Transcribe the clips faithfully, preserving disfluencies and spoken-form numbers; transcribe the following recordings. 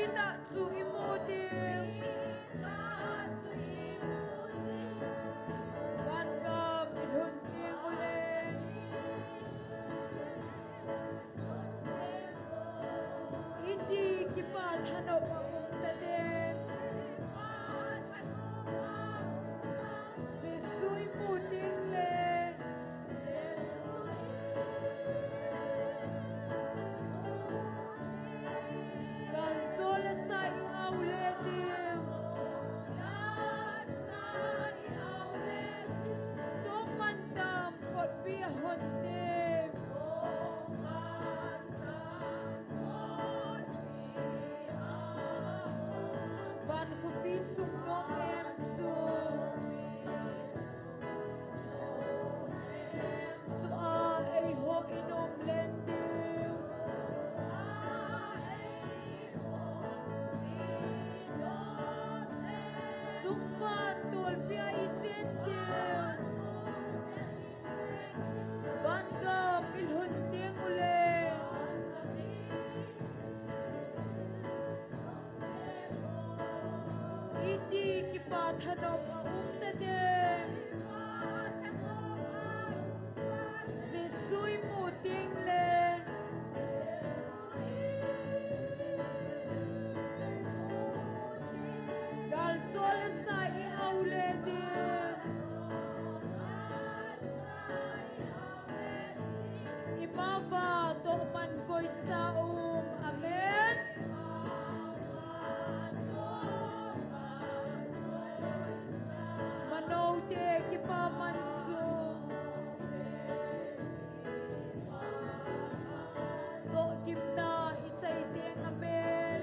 Ita chu imu ding. Van gam ilhun ding ule. Iti kipa thanop a um ta ding. Jesu imu ding le. Kalsol le sa i au le ding. Song man dam kotpi a hon ding. Van khopi sung nong em chu. Chu a eiho i nom len ding. Chungvan tolpi a i chen ding. Van gam ilhun ding ule. Iti kipa thanop a um ta ding. Jesu imu ding le. Kalsol le sa i au le ding. Ima va toh man koi sa um. Amen. Mano te kipa man chu. Tohgimna i chai teng a mel.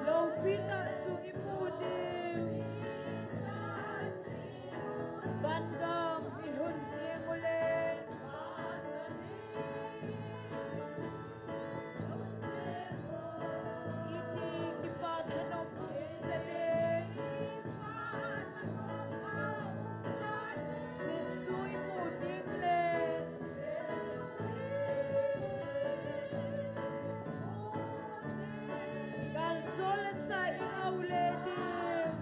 Loupina chu i mu ding. Van gam i lhun teng ule. Iti kipa thanop um ta ding. Jesu i mu ding le. Kalsol le sa i au le ding.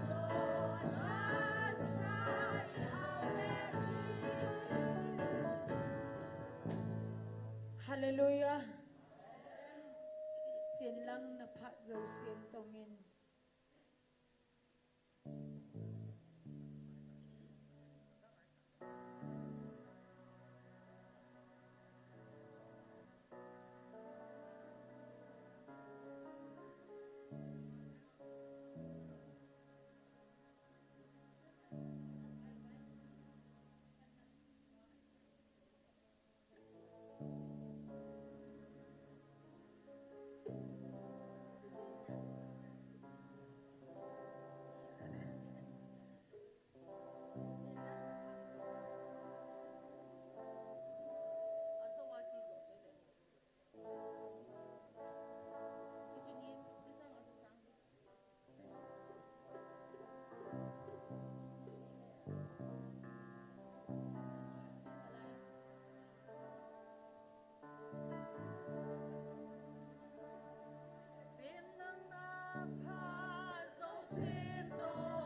Hallelujah. Chenlang na phat jousen tongin.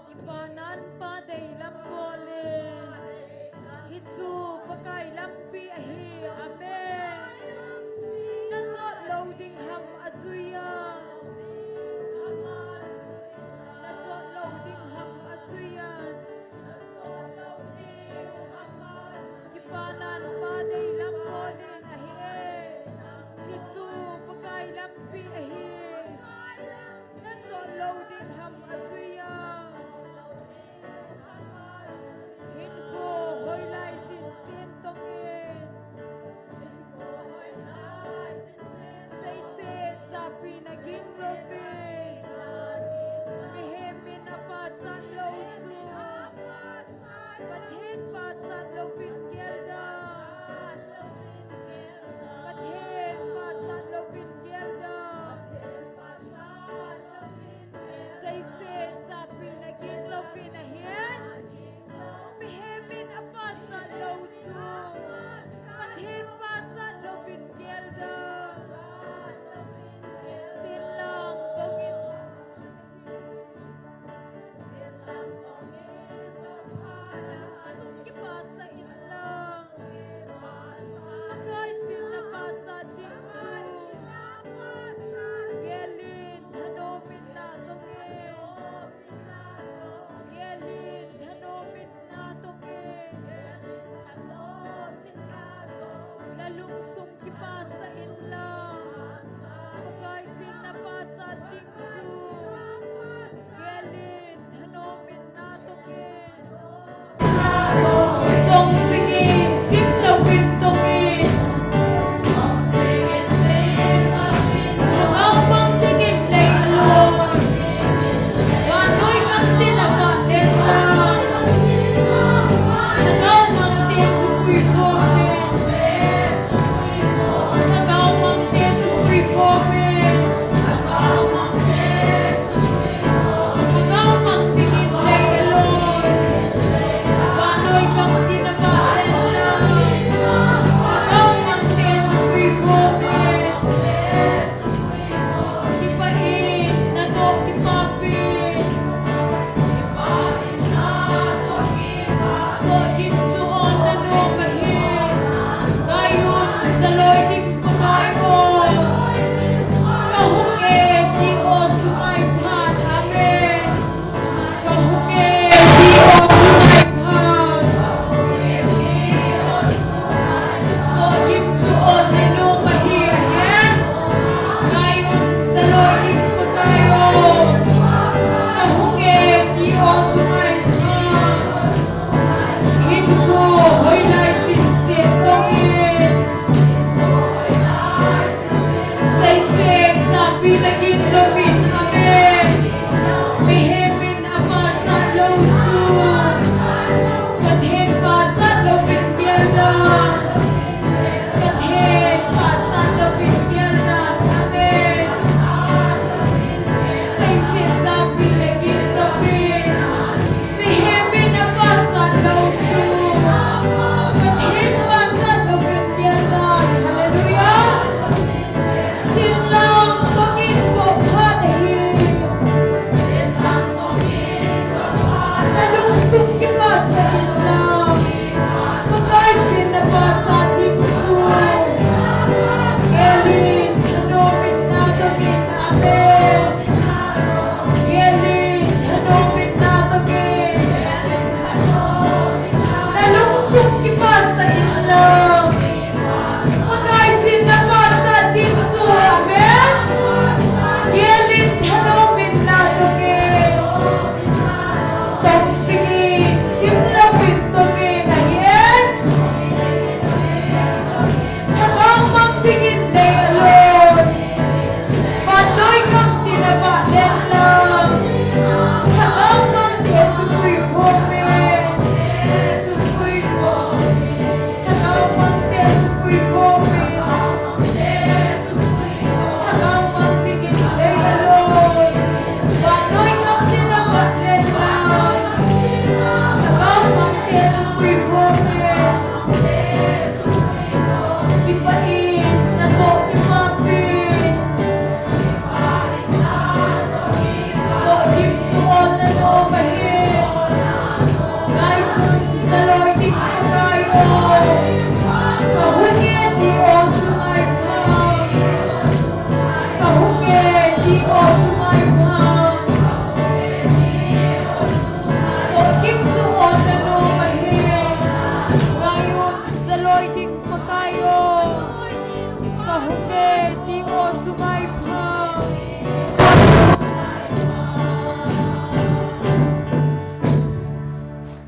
Kipanan Pa deilam bol in. Hichu Pakai lampi ahi. Amen. Na jot lou ding ham ajui a. Na jot lou ding ham ajui a. Kipanan Pa deilam bol in ahi e. Hichu Pakai lampi ahi. Na jot lou ding ham ajui a. Hinkho hoilai sin chen tong e.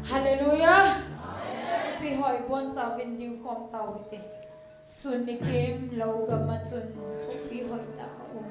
Hallelujah. Pi hoi bon cha vin ding khom tau te. Sun nikim lou gam a chun pi hoi ta um.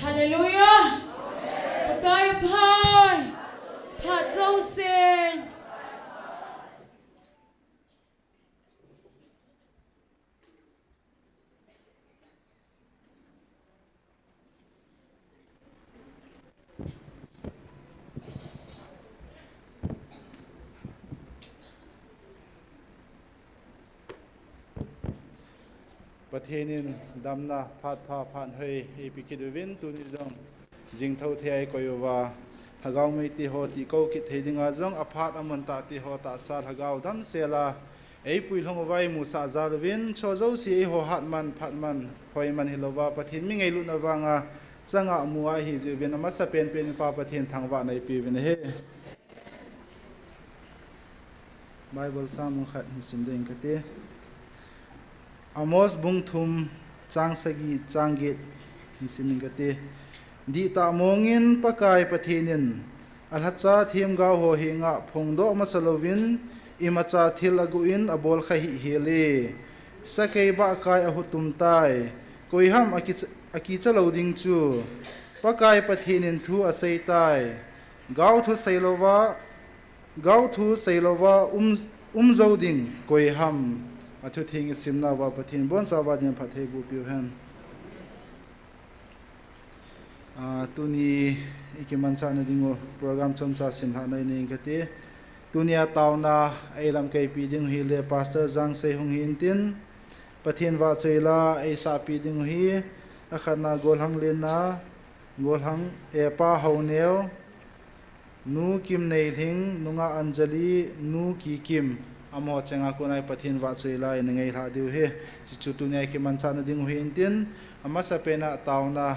Hallelujah. Pakai aphai. Phat jousen. Pathen in damna phat pha phat hoi eipeh kit uvin tuni jong jingthou thei a eikoi uva, lhagao mei te ho tihkou kit thei dinga jong aphat amun tah te ho tahsa lhagao damsel a eipui lhung uva eimusah jal uvin, chu jouse eiho hatman phatman hoiman hilouva Pathen mi ngailutna vanga changa mu a ihi jeh uvin amasapen pen in Pa Pathen thangvahna eipeh uvin ahi. Bible chang mun khat hin sim ding kate. Amos bung thum chang sagi chang get hin sim ing kate. Dihtah mongin Pakai Pathen in alhacha themgao ho henga phongdoh masa louvin imacha thil aguh in abol kha hih hel e. Sakei bahkai ahutum tai. Koiham akicha, akicha lou ding chu? Pakai Pathen in thu asei tai. Gaothu seilouva, gaothu seilouva um, um jou ding koiham? Athutheng isimnauva Pathen bonchauva din phatthei boh peh uhen. Ah, tuni ikimanchah na dingu program chomcha simlhah na inei ing kate. Tunia taona eilamkaipi ding hile Pastor Jangsei hung hintin, Pathen vahchoila eisahpi ding hi, akhatna golhang lenna, golhang, eh, Pa Haoneo, Nu Kimneilhing, nungah Anjali, Nu Kikim, amaho chenga kona Pathen vahchoila ina ngailhah diu hi. Chuchu tunia ikimanchah na dingu hintin, amasapen a taona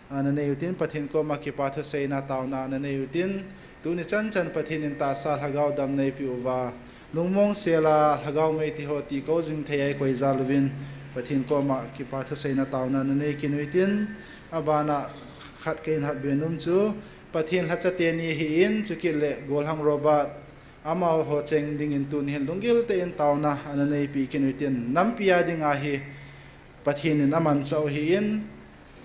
Ana nei utin Pathen koma kipa thuseina taona ana nei utin, tuni chanchan Pathen in tahsa lhagao dam neipeh uva, lungmong sela lhagao mei tiho ti kou jing thei a ikoi jal uvin, Pathen koma kipa thuseina taona ana nei kit utin, abana khat keihin hatbe nom chu, Pathen lhacha teni ahin, chukit le Golhang Robert, amaho cheng dingin tuni hin lunggil tah in taona ana neipeh kit utin, nampi a dinga hi Pathen in amanchah u ahin,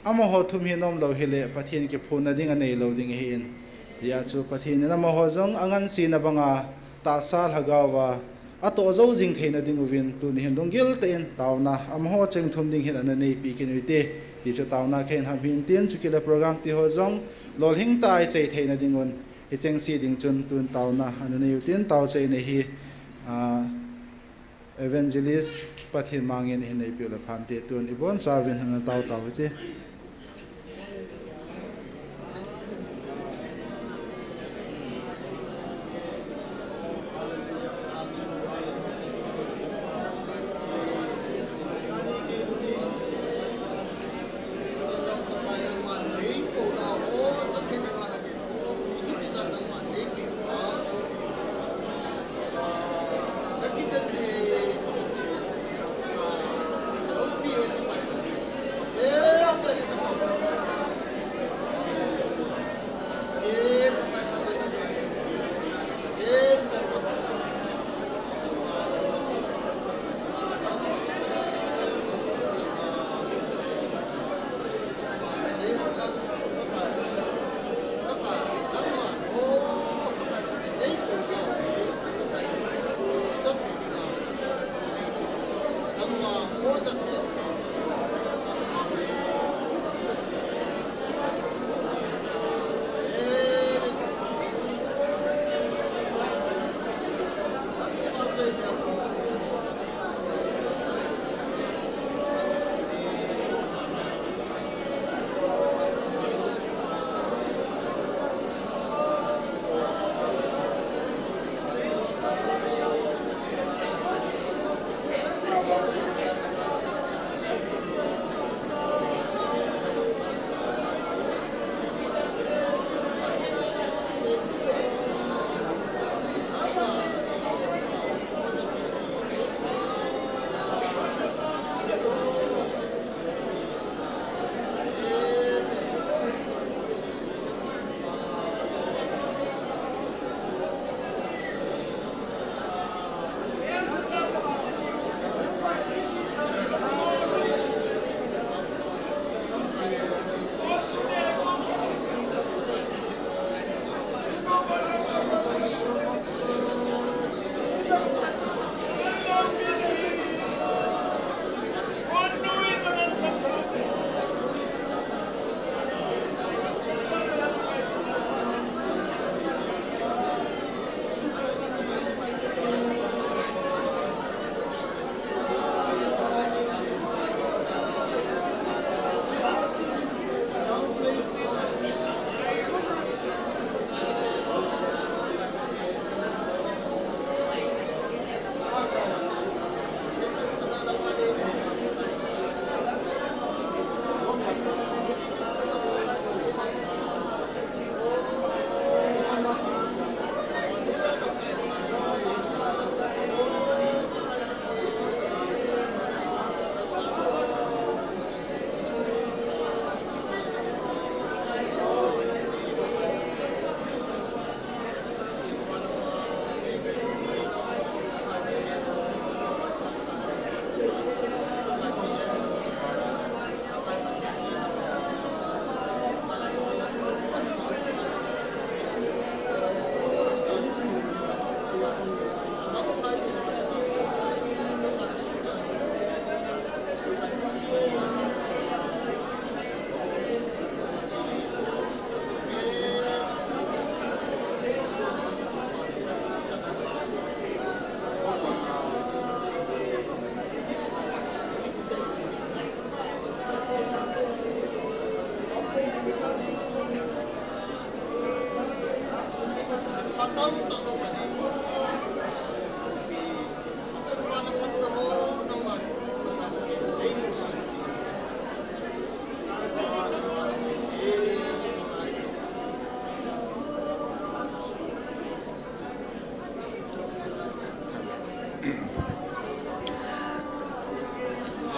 amaho thum hi nom lou hile Pathen kiphonna ding anei lou ding ahin. Hijeh chun Pathen in amaho jong angansena banga tahsa lhagao va atoh jou jing theina ding uvin tuni hin lunggil tah in taona amaho cheng thum ding hin ana neipeh kit ute. Ti chu taona keihin hatbe intin, chukit le program tiho jong lolhing tah a ichai theina ding un, hicheng se ding chun tun taona ana nei utin, taochaina hi, ah, Evangelist Pathen Mangin hin neipeh u le phante, tun ibonchauvin ana tao tau hite.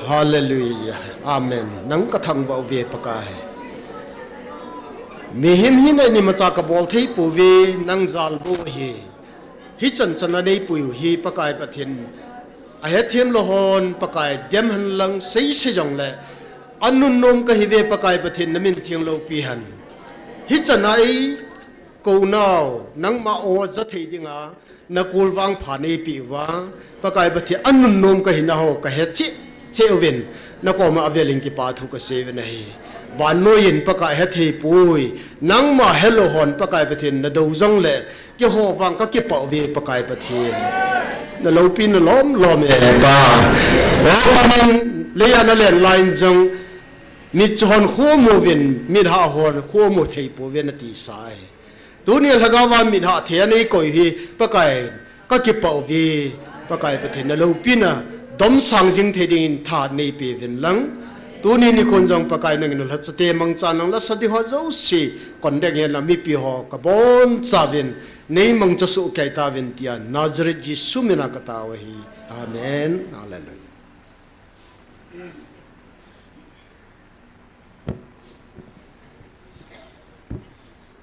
Hallelujah. Amen. Nang kathangvah uve Pakai. Mihem hina imacha kabol thei pouve, nang jal bou ahi. Hichan chan a neipui u hi Pakai Pathen. Ahethem lou hon Pakai dem hen lang seise jongle, anunnom kahiuve Pakai Pathen, namin theng loupi hen. Hichan a eikounau, nangma o ja thei dinga, nakulvang pha neipeh uva, Pakai Pathen, anunnom kahina ho kahe cheh cheh uvin, nakoma avelin kipa thu kasei uvin ahi. Vannoi in Pakai hethei poi, nangma helou hon Pakai Pathen nadou jongle, keiho vang kakipah uve Pakai Pathen. Naloupi nalom lom e Pa. O Paman, leiya nalen lai in jong, mitcho hon khomu uvin, mitha hon khomu thei pouve nati sai. Tunia lhagao va mitha thei a neikoi hi, Pakai, kakipah uve, Pakai Pathen naloupina, domsang jing thei dingin tha neipeuvin lang. Tuni nikhon jong Pakai nangin lhachate mangcha nang lasa ding ho jouse, kon ding hen lang mipi ho kabonchauvin, neimangcha soh kei tauvin tia, Nazareth Jesu mina katao ahi. Amen. Hallelujah.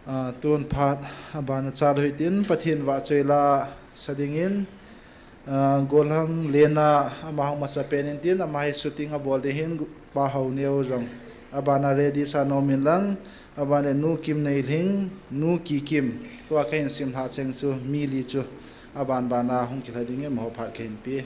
Ah, tun phat abana chalou hitin, Pathen vahchoi la sa dingin, ah, Golhang Lena ama hung masapen in tin, ama hi shooting abol ding ahin, Pa Haoneo jong abana ready sa nom in lang, abana Nu Kimneilhing, Nu Kikim, tua kahin simlhah cheng chu mi li chu aban bana hung kilha dingin amaho phat kahin pe.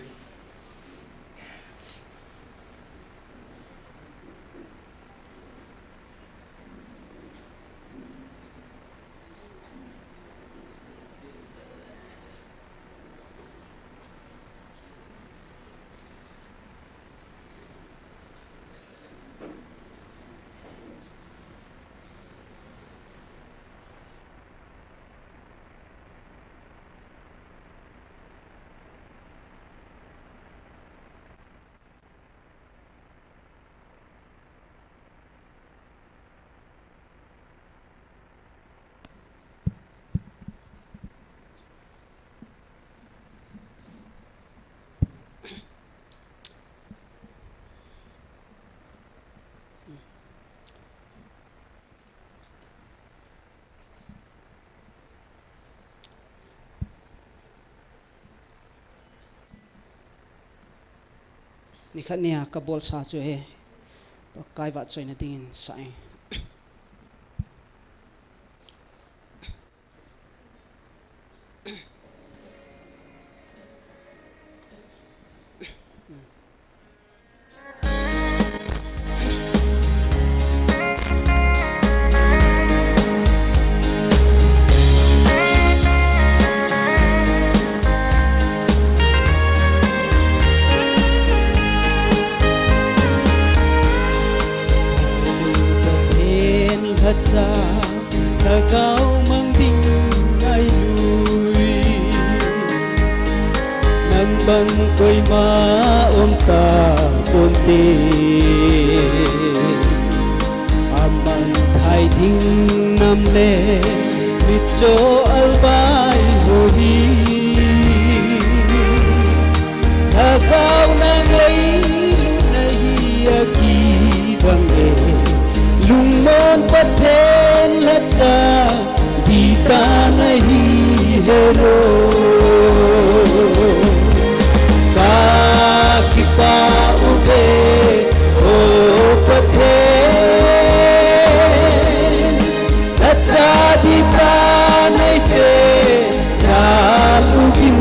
Nikhat nia kabolsa chu hi, Pakai vahchoina dingin sa e. Pathen lhacha, lhagao mang ding ngailu, nang bang koima umta ponte. Amang thai ding nam le mitcho albai ho hi, lhagao na ngailutna hi akidang e, lungmon Pathen lhacha, dita nahi hero. Kakipah uve, O Pathen, lhacha dita neipe chaluvin.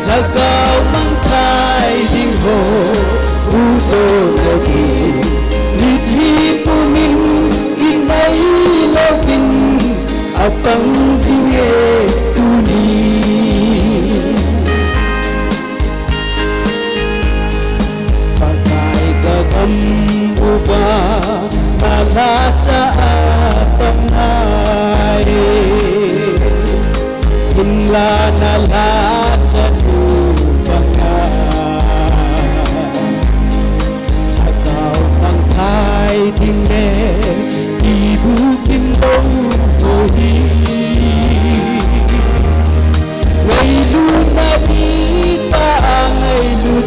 Lhagao mang thai ding ho, huhdoh nading, mitlhi pumin kinai louvin, apang jing e tuni. Pakai kagam uva, nalhacha atam nai. Hinla nalhacha tu banga, lhagao mang thai ding le, ibu kim lou ho hi. Ngailutna dita, ngailut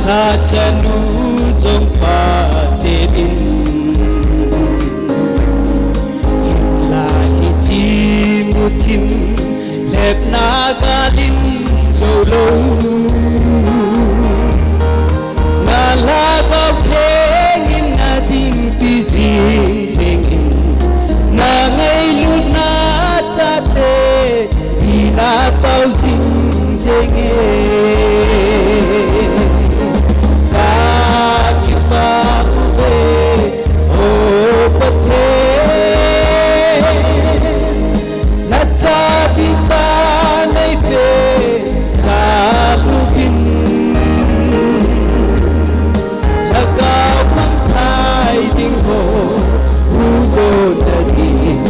Lhachanu jong pate in, hinla hiche muthim lhepna galin jou lou. Nalhagao theng in nading pi jing jeng in, nangailutna chate ina pao jing jeng e. Kakipah uve, O Pathen, lhacha ding pa neipe chaluvin. Lhagao mangthai ding ho huhdoh nadin,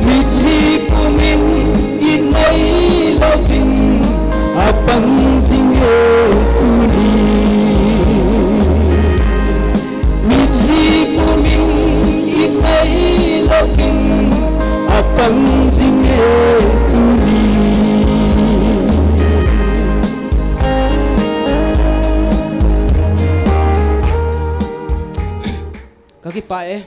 mitlhi pumin inei louvin apang jing e tuni. Mitlhi pumin inei louvin apang jing e tuni. Kakipah e.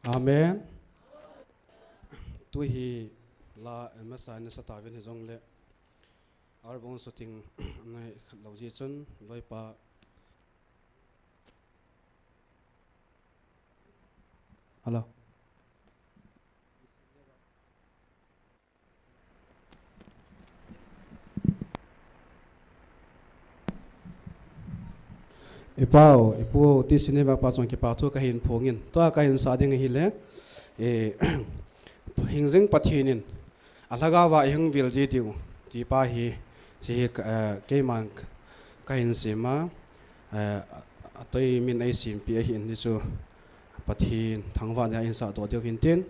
Amen. Tu hi la, eh, masa na sa tauvin hijongle, album shooting nei khat lou jeh chun, loipa. Hello. Ipa u, ipu u, T C Neva pa chunga kipa thu kahin phongin. Tua kahin sa ding ahile, eh, hingjing Pathen in alhagao va ihung vil ji diu, ti pa hi, hiche hi, eh, keiman kahin sem a, eh, atoi min eisempeh ahin, hichu Pathen thangvahna in sahdoh diu hintin,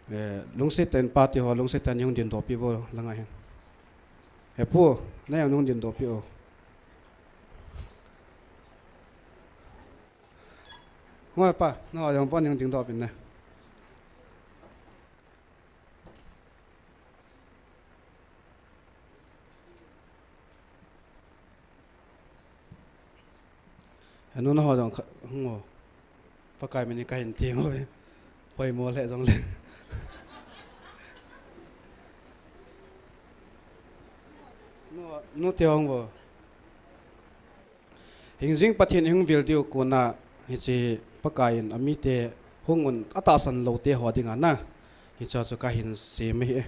eh, lungset tah in pate ho, lungset tah in hung dingdoh peh uvo langa hin. He pu, nang hung dingdoh peh o. Hung o pa, nang jong pan hung dingdoh peh in ne. He nu, nangho jong kha, hung o. Pakai min in kahin theng uve. Poimo lheh jongle. Nu, nu te hung o. Hingjing Pathen ihung vil diu kona hiche Pakai in amite hung un atahsan lou te ho dinga na. Hiche chu kahin sem ahi e.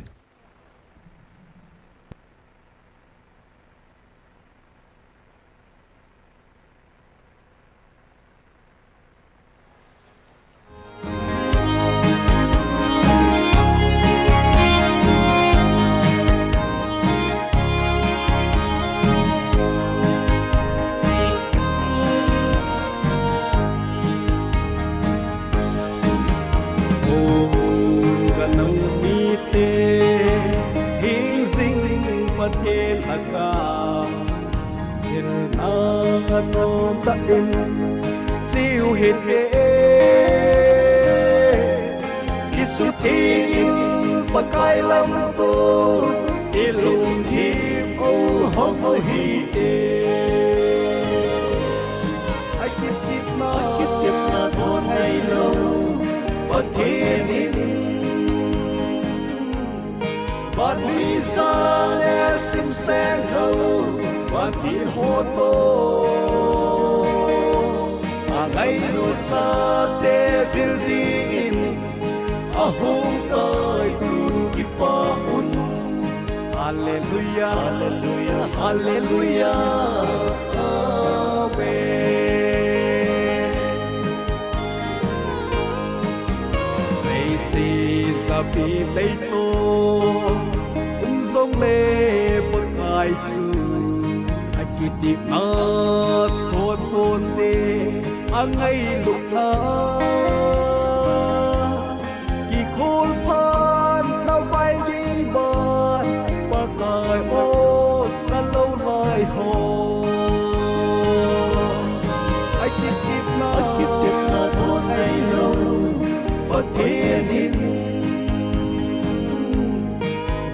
Kanam mite hingjing Pathen lhagao in na nom tah in chiu hite. Kisutheng in Pakai lamto ilungthim u hong u hite. Akitepna, akitepna thon nailou Pathen in Vanmija le simseng lou, vantil ho toh angailut chate vil dingin ahung tai tun kipah un. Hallelujah, hallelujah, hallelujah. Amen. Seisi japi tei toh Jongle Pakai chu akitepna thon ponte, angailutna kikhol phat na vai ding ban, Pakai o, chalou lai ho. Akitepna, akitepna thon ngailou Pathen in,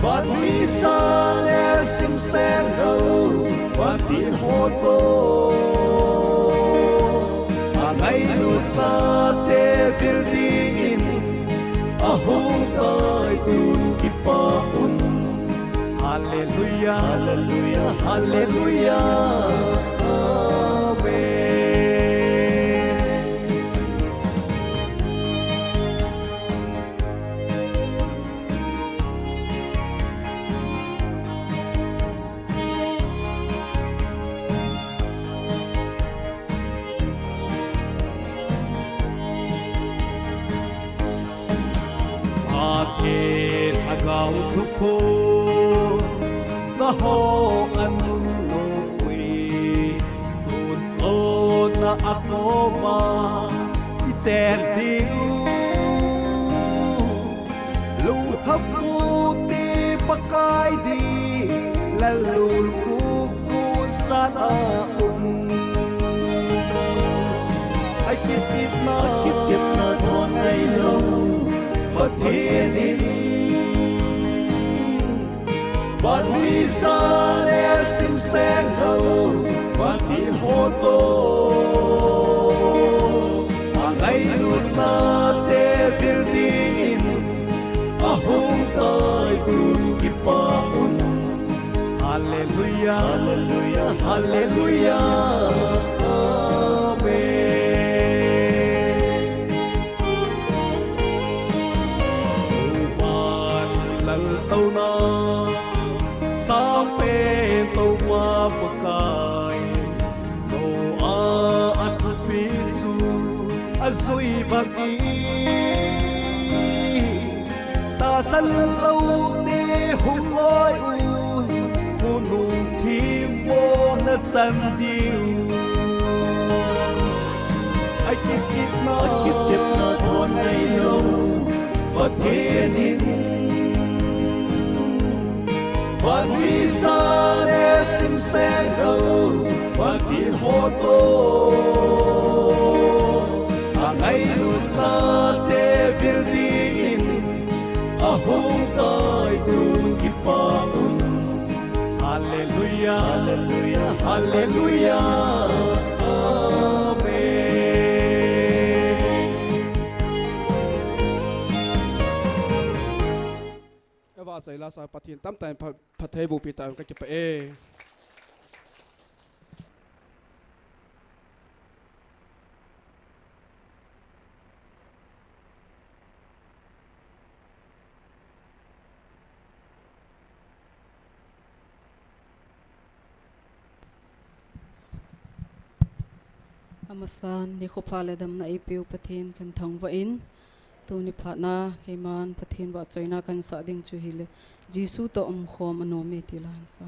vanmisa le simseng lou vantil ho toh, angailut chate vil dingin ahung tai tun kipah un. Hallelujah, hallelujah, hallelujah. Amen. Pathen lhagao thuphon jaho anun lou uve, tun chonna akoma ichen diu. Lungthim pute Pakai ding, lalul kukun sat a um. Akitepna, akitepna thon ngailou Pathen in, vanmisa le simseng lou vantil ho toh, angailut chate vil dingin ahung tai tun kipah un. Hallelujah, hallelujah, hallelujah. Amen. Chuvan lal touna, sapen topa Pakai, Noah a thupi chu ajui vang in, tahsan loute hung loi un, khonung thim mona chan diu. Akitepna, akitepna thon ngailou Pathen in, vanmisa le simseng lou vantil ho toh, angailut chate vil dingin ahung tai tun kipah un. Hallelujah, hallelujah, hallelujah. Amen. Eva chai la sa Pathen tamtah in pha-, phatthei boh pi ta ka kipah e. Amasan, nikho pha le damna eipeu Pathen kahin thangvah in, tuni phatna keiman Pathen vahchoina kahin sah ding chu hile, Jesu toh umkhom anom e ti la hin sa.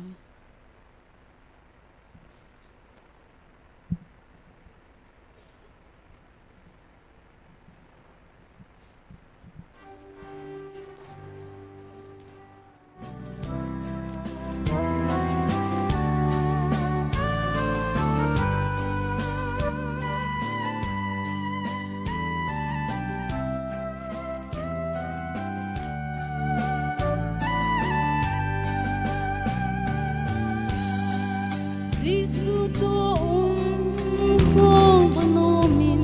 Jesu toh umkhom anom in,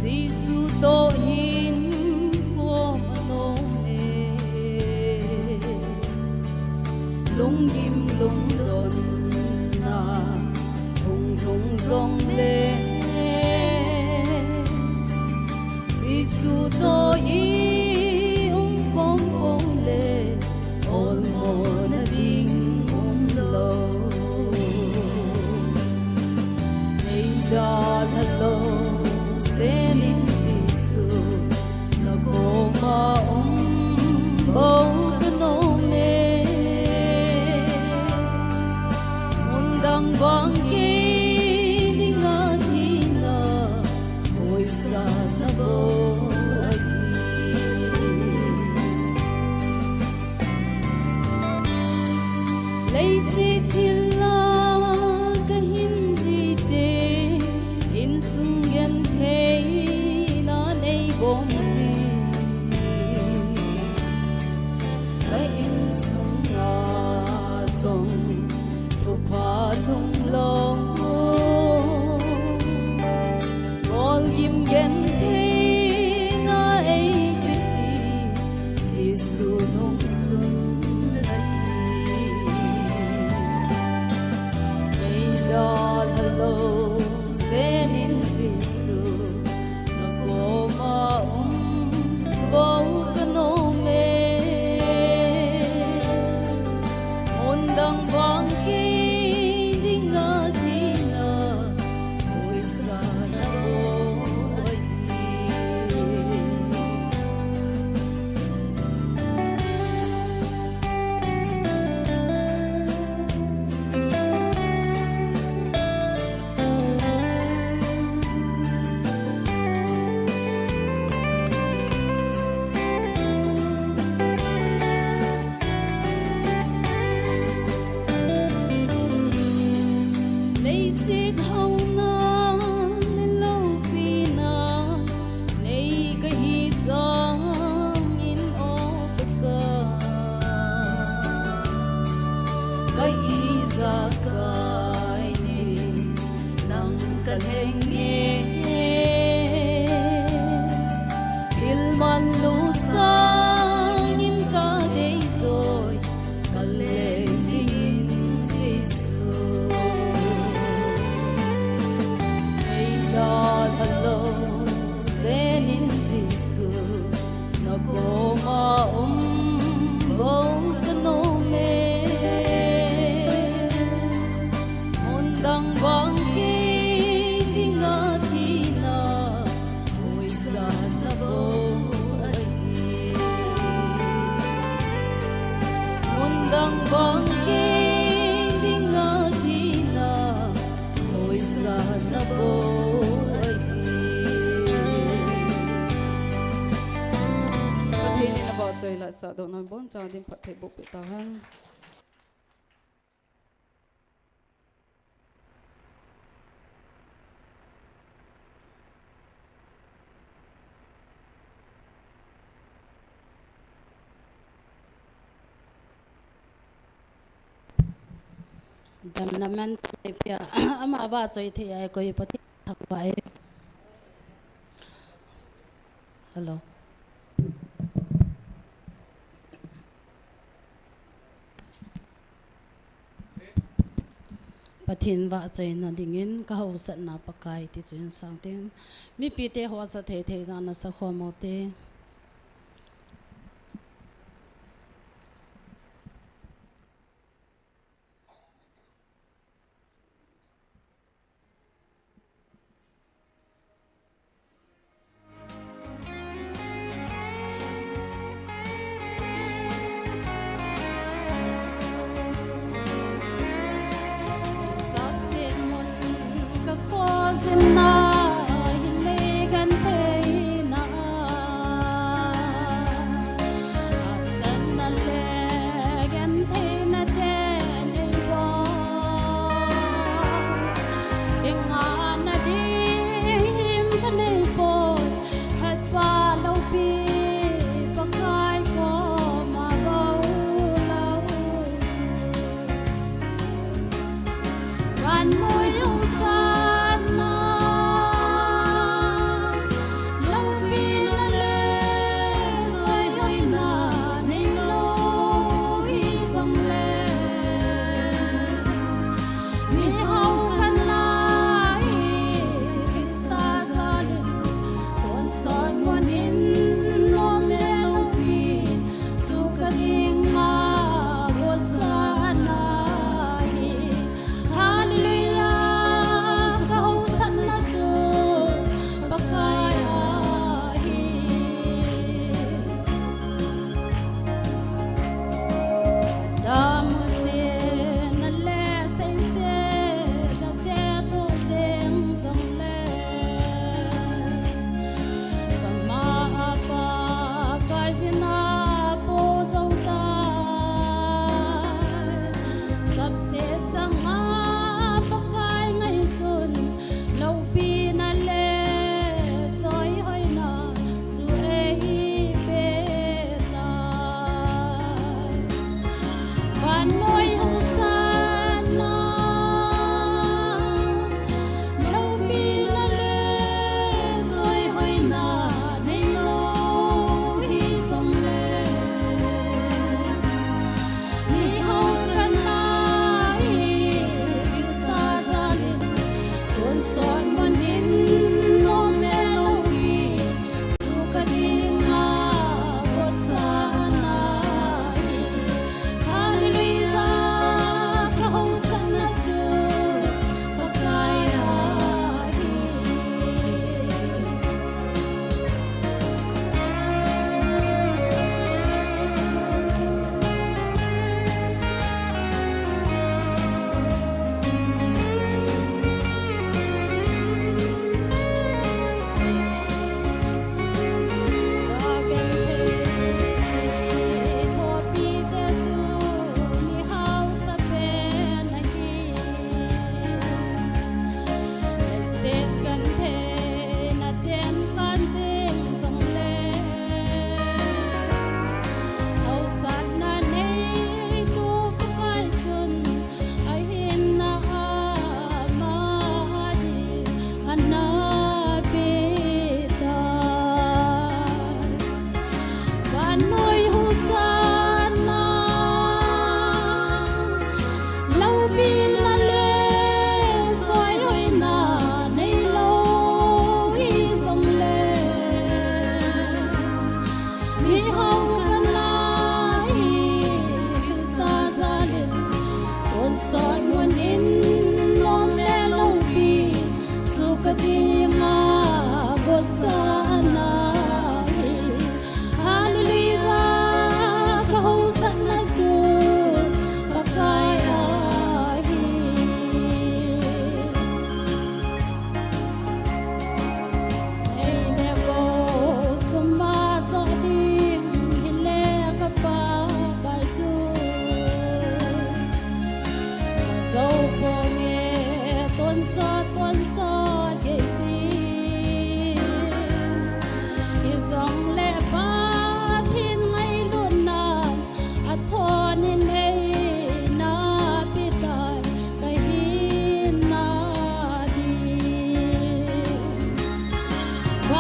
Jesu toh hinkho anom e. Lunggim lungdonna hung lhung jongle, Jesu toh i umkhom khom le, olmona ding umlou. Nei dalha lou jeng in Jesu, na koma um bou kanom e. Gentheina eipeh Jesu nungsun nati. Neidalha lou jeng in Jesu, nakoma um bou kanom e. Mun dang vang kei dinga thina, Leiset houna le loupina nei kahi jong in, O Pakai, ka ijakai ding nang kalheng e. Thil manlu sangin kadei joi kalheng dingin Jesu. Neidalha lou jeng in Jesu, nakoma um bou kanom e. Mun dang vang kei dinga thina, hoisatna bou ahi. Mun dang vang kei dinga thina, hoisatna bou ahi. Pathen in avahchoi lhahsah doh nau boncha din phatthei boh peh tauhen. Damna manthei pia, ama vahchoi thei a koi Pathen thangvah e. Hello. Pathen vahchoina dingin kahaosatna Pakai ti chu hin sang tin. Mipite haosa thei thei jong nasa khom ute.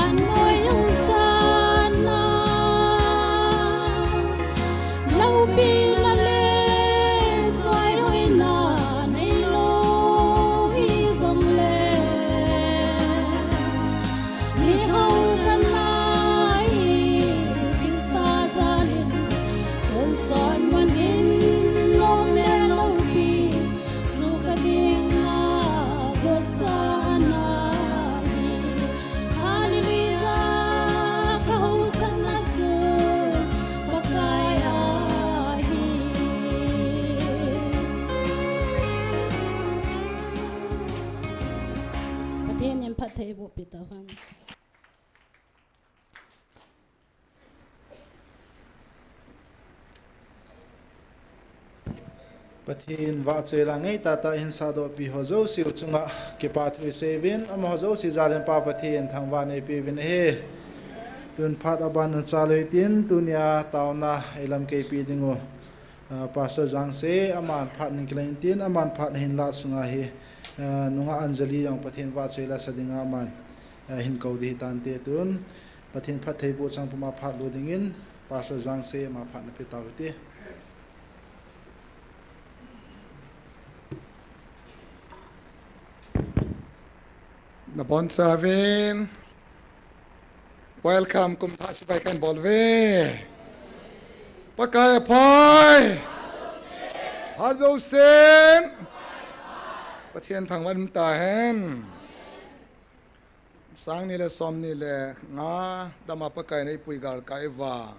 Anoi jong sana, loupina le soihoina neilou hijongle, mihao kana hi Christa jalin, tonsot man in nom le loupi, chu kadinga gosana hi. Hallelujah, kahaosatna chu Pakai ahi. Pathen in phattheiboh pi tauhen. Pathen vahchoi la ngeitah tah in sahdohpi ho jouse chunga kipathu iseiuvin, amaho jouse jalin Pa Pathen thangvah neipeuvin ahi. Tun phat aban chalou hitin, tunia taona ilamkeipi dingu, ah, Pastor Jangse, aman phat ahin kilah intin, aman phat ahin lah sunga hi, ah, nungah Anjali jong Pathen vahchoi la sa dinga aman, ah, hin kou ding hitante tun. Pathen phattheiboh chang puma phat lo dingin, Pastor Jangse ama phat nape tau hite. Nabonchauvin, welcome, kumthah chibai kahin bol uve. Pakai aphai. Phat jousen. Pathen thangvah in umtahen. Sang ni le som ni le nga dama Pakai in eipui galkai uva,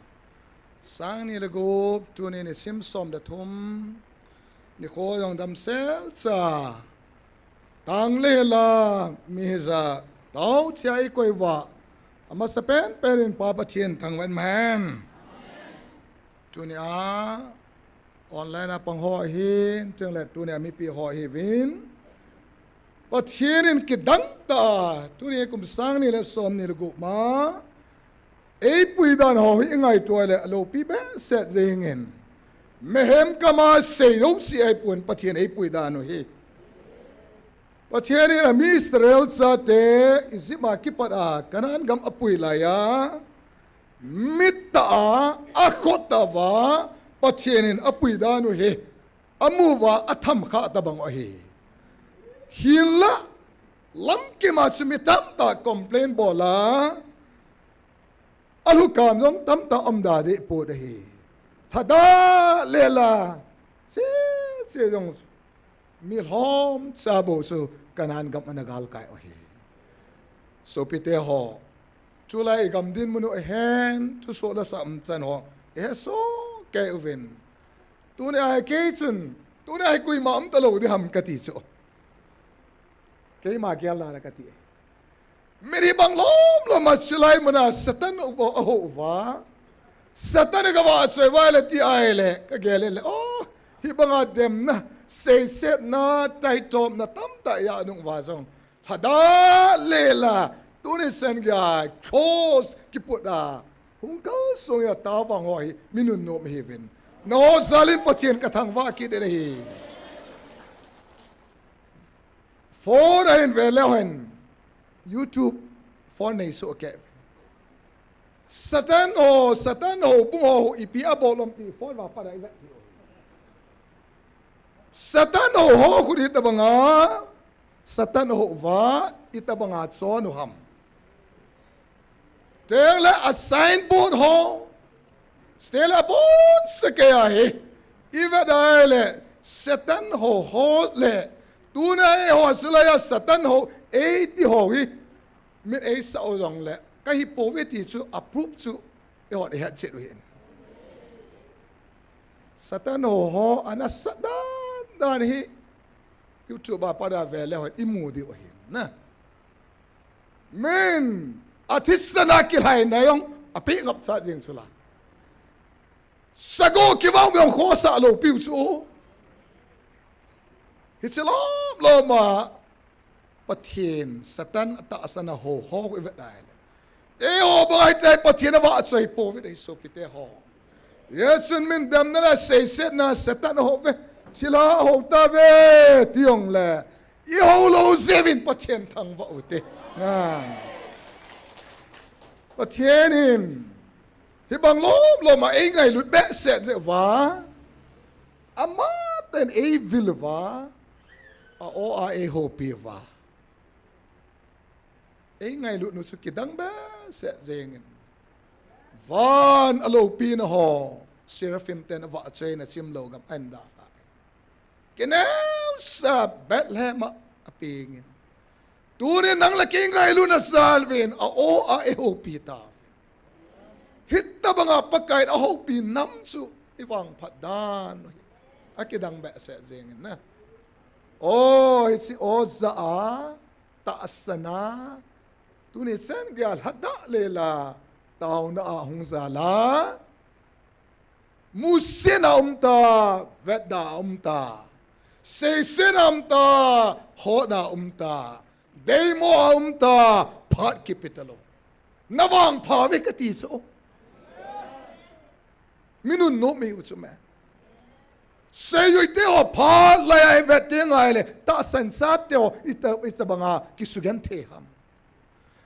sang ni le gup, tuni nisim som le thum, nikho jong damsel cha, tang le la, mi hija, tao thia eikoi uva, amasapen pen in Pa Pathen thangvah in umhen. Tunia online a pang ho ahin, chule tunia mipi ho ahiuvin, Pathen in kidang tah a, tuni kum sang ni le som ni le gup ma, eipui dan ho hi ingaito le aloupi behseh jengin. Mihem kama sei jouse ahipon Pathen eipui dan u hi. Pathen in ami Israel chate Egypt a kipat a Canaan gam apui laiya, mit tah a, akhut tah uva, Pathen in apui dan u hi, amu uva, atham kha tabang u ahi. Hinla, lamkim a chu mi tamtah complain bol a, alhukam jong tamtah um da deh pon ahi. Lhadah le la, che, che jong, mi lhomcha bou chu Canaan gam ana galkai u ahi. Sopite ho, chulai igam dinmun u ahen, thusoh la sam chan ho, ihe soh kei uvin. Tunia hi kei chun, tunia hi koima um talou ding ham kati chu. Keima gel dan a kati. Mi hibang lom lom a chulai muna Satan u, u, u, uva. Satan in kavahchoi uva le ti ahile, kagel le, oh, hibanga demna, seisetna, taitopna tamtah ija nung uva jong, lhadah le la, tuni chan geiya, cross kiput a, hung kal sung a tao vang ho hi, mi nunnom ihiuvin. Naho jalin Pathen kathangvah kit in ahi. Phone a hin ve leu hen, YouTube phone nei soh kei. Satan ho, Satan houbung ho, ipi abol um ti phone a pat a ivet diu. Satan hou ho khu itobanga, Satan hou uva itobanga chon u ham. Tengle a signboard ho, stela bon seke ahi. Ivet a ahile, Satan hou ho le, tuna eiho silai a Satan hou, eiti ho hi, min eisah u jongle, kahi pouve ti chu, a proof chu, eihon ihet chet u ahin. Satan hou ho, ana sah dan dan hi, YouTube a pat a ve leu hen, imu diu ahin. Na. Min, athisan a kilhaina jong, apeh ngap cha jeng chula. Sagoh kivah jong khosa lou piu chu. Hiche lom lom a, Pathen, Satan atahsan a hou ho ivet a ahile. Eiho bang ahitai Pathen avahchoi pouve dei sopite ho. Jesun min damna le seisetna Satan ahou ve. Thilha ahou tauve, ti jongle. Ihou lou jeh uvin Pathen thangvah u hite. Na. Pathen in hibang lom lom a eingailut behseh jeh uva, amatah in eivil uva, a-o a eihoupi uva. Eingailut nu chu kidang behseh jengin. Van a loupina ho, seraphim ten avahchoina chimlou gam a ahin dalha. Kineosah Bethlehem a apengin. Tunin nang le kei ngailutna jal uvin a-o a eihoupi tauvin. Hitobanga Pakai in ahoupi nam chu ivangphat dan u hi akidang behseh jengin na. O, hiche o ja a, tahsan a, tuni chan geiya lhadah lela, taona a hung jal a, musit na um ta, vetda a um ta, seiset na um ta, hotna a um ta, deimo a um ta, phat kipe talou. Na vangpha uve kati chu. Mi nunnom u chu me. Seiyuite ho phat laiya ivet teng ahile, tahsan chate ho, ita, itobanga kisugenthei ham.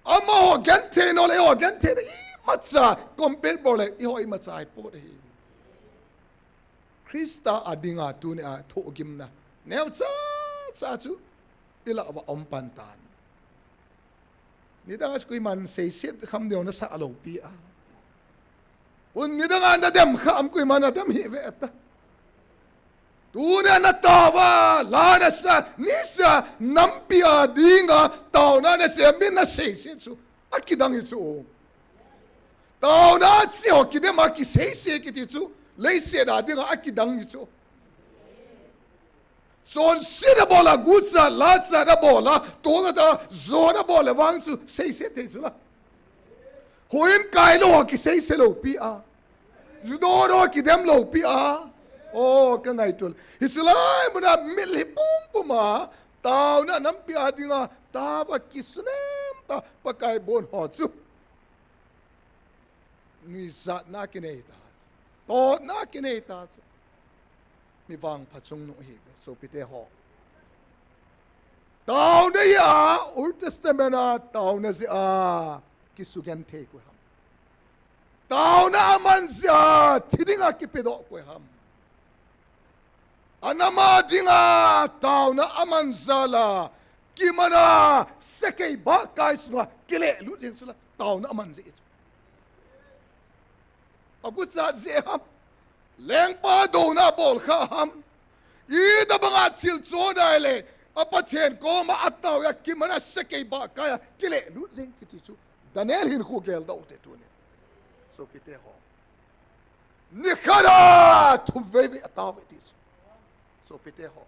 Amaho genthei nau le eiho genthei nau imacha compare bol le eiho imacha ahipoi. Christa a dinga tunia thohgimna neocha cha chu ilah uva um pan tan. Nidang a chu koiman seiset kham diu nasa aloupi a. Un nidang a nadem kham koiman nadem hih ve ta. Tunia nataova, la nasa, nisa, nampi a dinga taona nasei, mi naseiset chu akidang hi chu. Taona a chi ho kidem a kiseise kiti chu, leiset a dinga akidang hi chu. Chonset nabol a, gucha, lacha nabol a, tona ta, jo nabol le vang chu, seise thei chu la. Houin kai lou ho kiseise loupi a. Ju don ho kidem loupi a. O, ka ngaito le. Hiche lai muna mitlhi pumpum a, taona nampi a dinga, taova kisunem tah, Pakai bon ho chu. Nuijatna kinei ta chu. Totna kinei ta chu. Mi vangpha chungnung hi ve, sopite ho. Taona hi a, Old Testament a, taona jeh a, kisugenthei koi ham. Taona aman jeh a, thi dinga kipedoh koi ham. Anam a dinga, taona aman jal a, kimana, sakei bahkai sunga, kilelut jeng chu la, taona aman jeh chu. Aguchat jeh ham. Lengpa douna abol kha ham. Itobanga thil chon ahile, a Pathen koma atao a kimana sakei bahkai a kilelut jeng kiti chu. Daniel hinkho geldoh u te tuni. Sopite ho. Nikhat a thum veivei atao e ti chu. Sopite ho.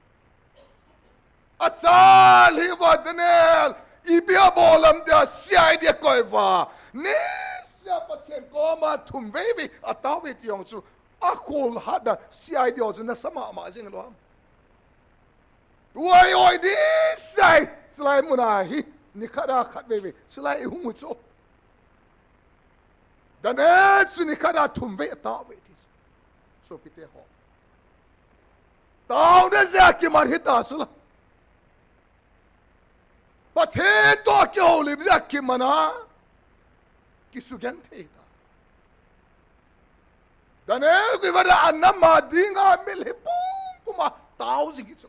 Achal hi uva Daniel, ipi abol ham tia C I D akoi uva. Nisa Pathen koma thum veivei atao e ti jong chu. Akhol hat a C I D ho chu nasa mama jeng lou ham. Oi, oi, nisa, chulai muna hi, nikhat a khat veivei, chulai ihung u chu. Daniel chu nikhat a thum vei atao e ti chu. Sopite ho. Taona jeh a kiman hita chu la. Pathen toh kihoulim jeh a kiman a. Kisugenthei ta. Daniel koi vada anam a dinga mitlhi pumpum a tao jing hi chu.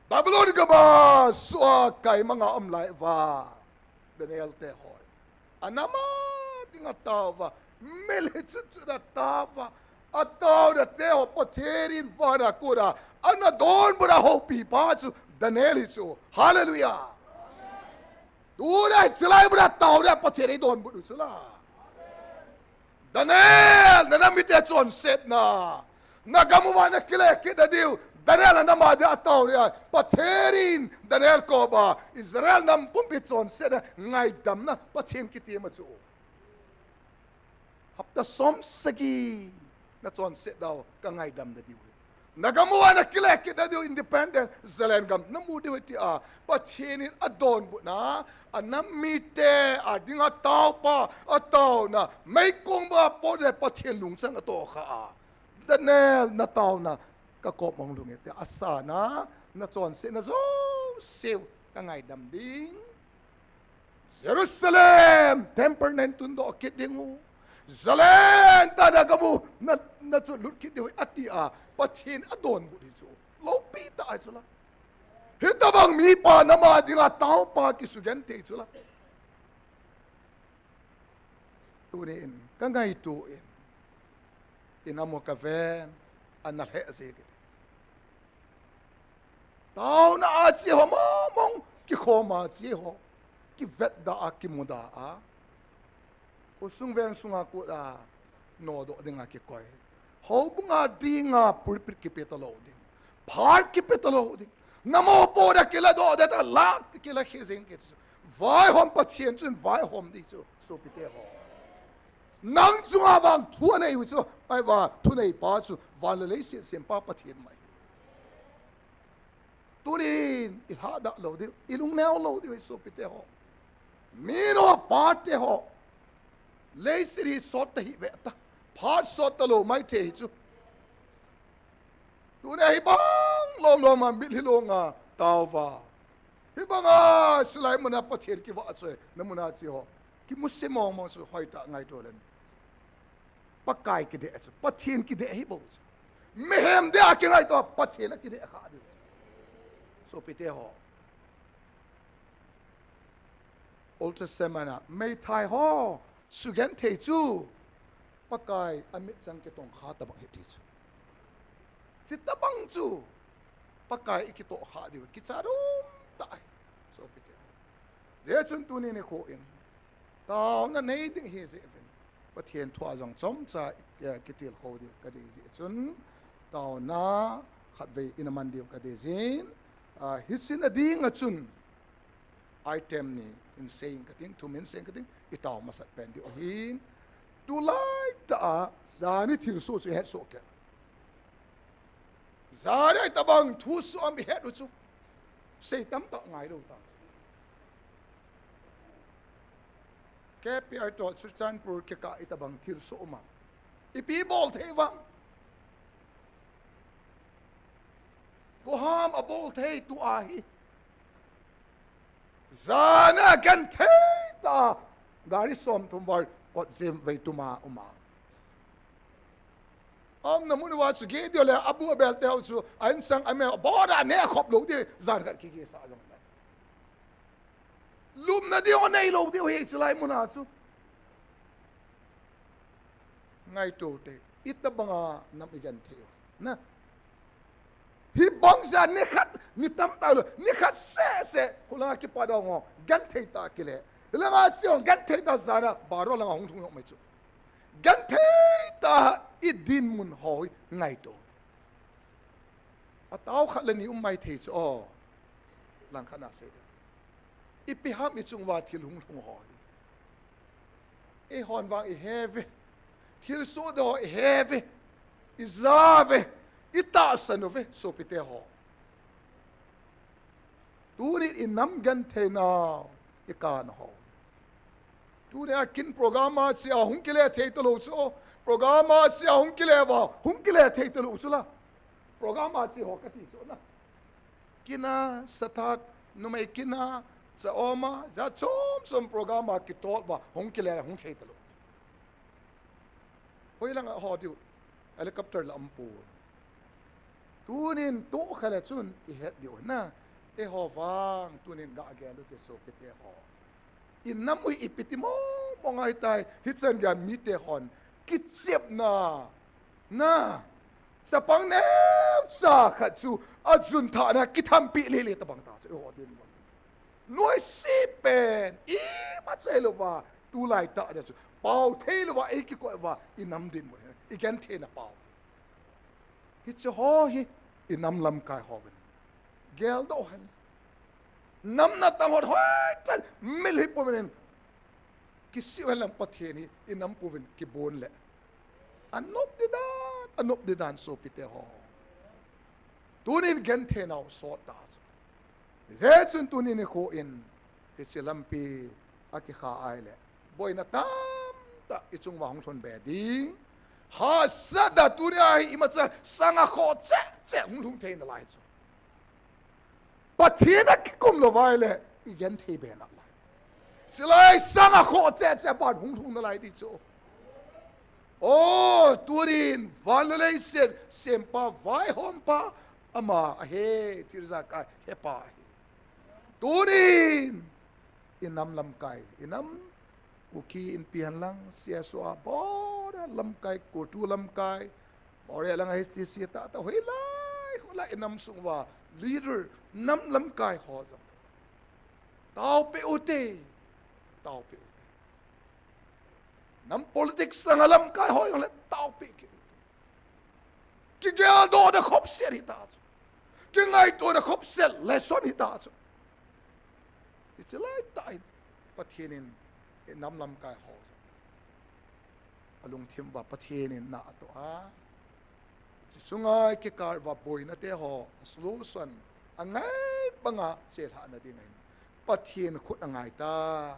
Babylon gam a soh a kaimang a um lai uva. Daniel te ho. Anam a dinga tao uva. Mitlhi chutchut a tao uva. Ataona te ho Pathen in vana kona. Ana donbut a houpi pa chu Daniel hi chu. Hallelujah. Tuna hi chulai muna taona Pathen in eidonbut u chu la. Daniel, na nam mite chonsetna. Na gam uva na kile kit na diu. Daniel na nam a dia atao dia. Pathen in Daniel koma Israel nam pumpi chonsetna ngaidamna Pathen kitem a chu. Hapta som sagi na chonset dau ka ngaidam na diu. Na gam uva na kile kit na diu independent, Zalen gam na mu diu tia Pathen in adonbutna, anam mite a dinga taopa, ataona, meikong ba po de Pathen lungchang atoh kha a. Daniel na taona ka kom ong lung e tia asana, na chonsetna jouse u ka ngaidam ding. Jerusalem, temple na in tundoh kit ding u. Zion tana gam u, na, na chu lut kit ding u, ati a, Pathen adonbut hi chu. Loupi tah ahi chu la. Hitabang mipa nam a dinga taopa kisugenthei chu la. Tunin, ka ngaito in, in a mo ka ven, ana lheh jeng in. Taona a che ho mong mong, kikhom a che ho, kivetda a, kimuda a. Khosung veng sunga kut a, nodoh dinga kikoi. Houbunga dinga pulpit kipe talou ding. Phat kipe talou ding. Na mopo da kiladoh da ta la kila khe jeng kit chu. Vaihom Pathen chun vaihom ding chu, sopite ho. Nang chunga vang thu anei u chu, ahivang thuneipa chu, van le leiset sempa Pathen mai. Tunin, i lhadah lou diu, i lungneo lou diu, sopite ho. Minu pate ho. Leiset hi sot ta hih ve ta. Phat sot talou maithei hi chu. Tunia hibang lom lom a mitlhi longa taova. Hibanga silai muna Pathen kivah choi, na muna che ho. Kimusit mong mong chu hoitah ngaito len. Pakai kideh chu, Pathen kideh hi bou chu. Mihem deh a kingaito, Pathen a kideh kha diu. Sopite ho. Old Testament a, meithai ho, sugenthei chu, Pakai a mitchang kitong kha tabang hi ti chu. Chi tabang chu, Pakai i kitoh kha diu, kicha dum tah ahi, sopite ho. Hijeh chun tuni nikho in, taona nei ding hi jeh uvin. Pathen thu a jong chomcha, eh, kitilkhou diu ka dei jeh chun, taona khatvei in aman diu ka dei jin, ah, hiche na dinga chun, item ni in sei ing kating, thum in sei ing kating, i tao masat pen diu ahin. Tulai tah a, jani thilsoh chu i het soh kei. Jani a itabang thusoh ham i het u chu. Sei tamtah ngai lou ta. K P I toh Churachandpur kikah itabang thilsoh um a. Ipi bol thei vang. Koi ham abol thei tu ahi. Jana genthei tah a, gari somthum val kot jeng vei tuma um a. Aumna mun uva chu Gideon le abu abel te ho chu, a insung a mel abol a ne khop lou ding, jan khat kigesa jong le. Lupna ding anei lou diu ahi chulai muna chu. Ngaito te, itabanga nam i genthei u. Na. Hibang jeh a nikhat, ni tamtah lou, nikhat seh seh, khulanga kipat dong ho, genthei tah a kile. Langa che ho, genthei tah a jana, baro langa hung lhung jong mai chu. Genthei tah a i dinmun ho hi ngaito. Atao khat le ni um mai thei chu, o. Langkhat na sei ding. Ipi ham i chung uva thil hung lhung ho hi. Eihon vang i he uve. Thilsoh ding ho i he uve. I ja uve. I tahsan uve, sopite ho. Tuni i nam genthei nau, i kan ho. Tuni a kin program a che a hung kile thei talou chu. Program a che a hung kile uva, hung kile thei talou chu la. Program a che ho kati chu na. Kin a, sathat, numei kin a, cha om a, jat chom chom program a kitol uva, hung kile hung thei talou. Hoilang a ho diu, helicopter la um poi. Tunin tu kha le chun i het diu na, eiho vang, tunin ga gel u te sopite ho. I nam u hi ipi ti mong mong ahitai, hichan gei a mite hon, kichepna, na, chapang neocha khat chu, ajun thah na, kithampi lele tabang ta chu, eiho din. Noise pen, ima chai louva, tulai tah a chu, pao thei louva, ei kikoi uva, i nam dinmun, i genthei na pao. Hiche ho hi, i nam lamkai hovin. Geldoh hen. Nam na tang hot hoi chan, mitlhi pum in. Kisih hen lang Pathen hi, i nam pum in kibon le. Anop di dan, anop di dan sopite ho. Tunin genthei nau sot ta chu. Hijeh chun tuni nikho in, hiche lampi a kikha ahile. Boina tamtah i chung uva hung lhun be ding. Hahsatna tuni a hi imacha sanga kho cheh cheh hung lhung thei nalai chu. Pathen a kikum lou uva ahile, i genthei be nalai. Chulai sanga khoh cheh cheh ban hung lhung nalai ding chu. O, tunin van le leiset sempa, vaihompa, ama ahi, thil ijakai hepa ahi. Tunin, i nam lamkai, i nam Kuki Inpi henlang, C S O a, border lamkai, kultu lamkai, border langa H T C tahtah, hoilai, hoilai, i nam sung uva, leader, nam lamkai ho jong. Taopeh ute, taopeh ute. Nam politics langa lamkai ho jongle taopeh kit ute. Kigeldohna khopset hita chu. Kingaitona khopset lesson hita chu. Hiche laitah in Pathen in i nam lamkai ho alungthim uva Pathen in na atoh a, hiche chunga kikah uva boina te ho solution angai banga chelhahna ding ahin Pathen khut angai tai.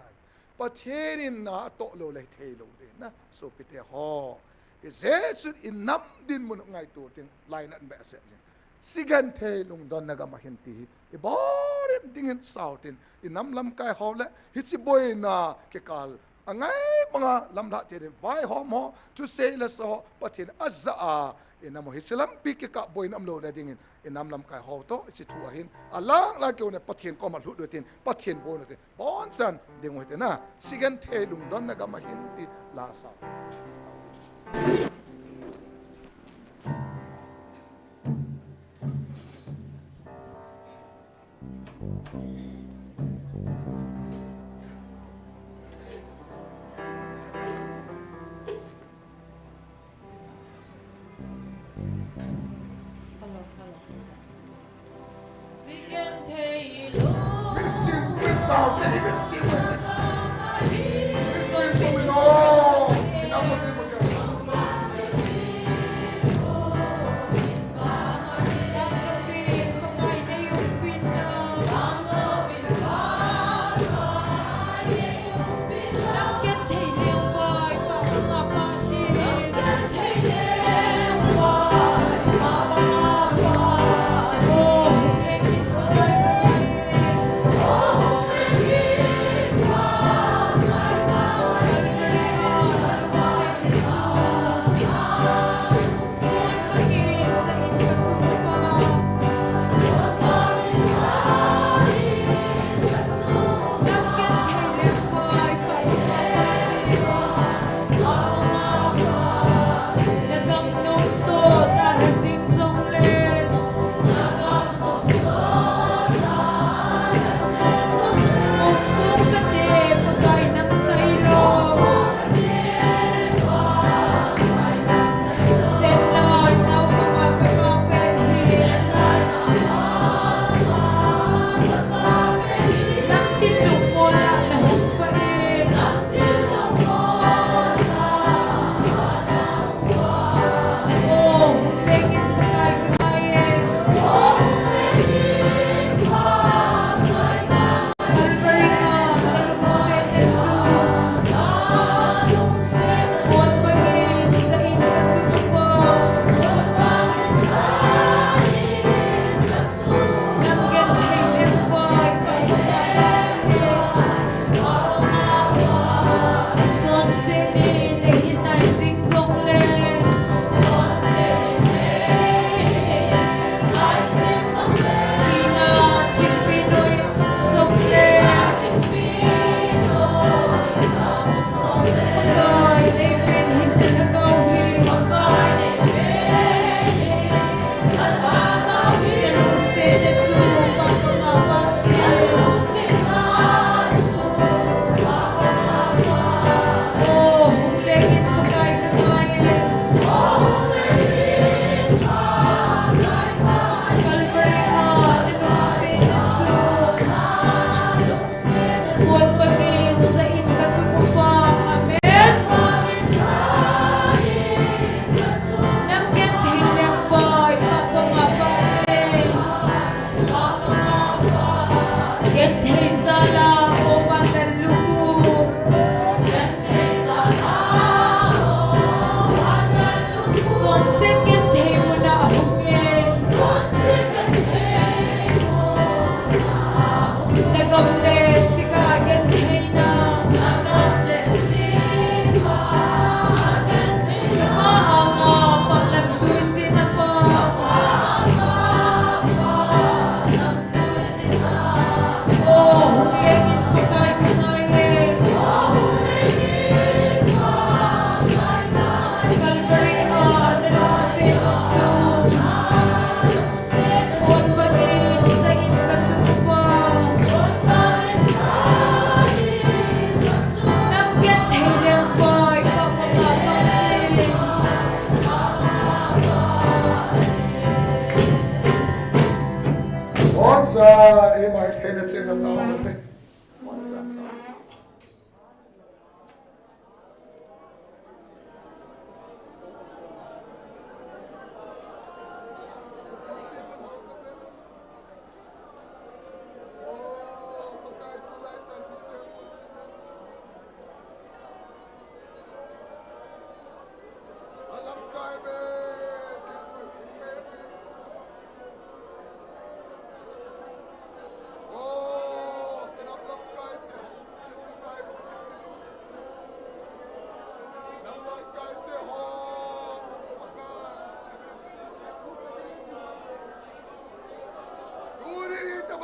Pathen in na atoh lou le thei lou ding na, sopite ho. Hijeh chun i nam dinmun ngaito ding, lainat behseh jing. Sigenthei lungdonna gam ahin ti hi i borin dingin sao tin, i nam lamkai ho le hiche boina kikah angai banga lamlhah thei ding, vaihom ho, thusei le sa ho, Pathen ajah a, i nam u hiche lampi kikah boina umlouna dingin, i nam lamkai ho toh hiche thu ahin, alang lang keu ne Pathen koma lhut u tin, Pathen boina tin, bonchan ding u hite na, sigenthei lungdonna gam ahin ti la sao. Hello, hello.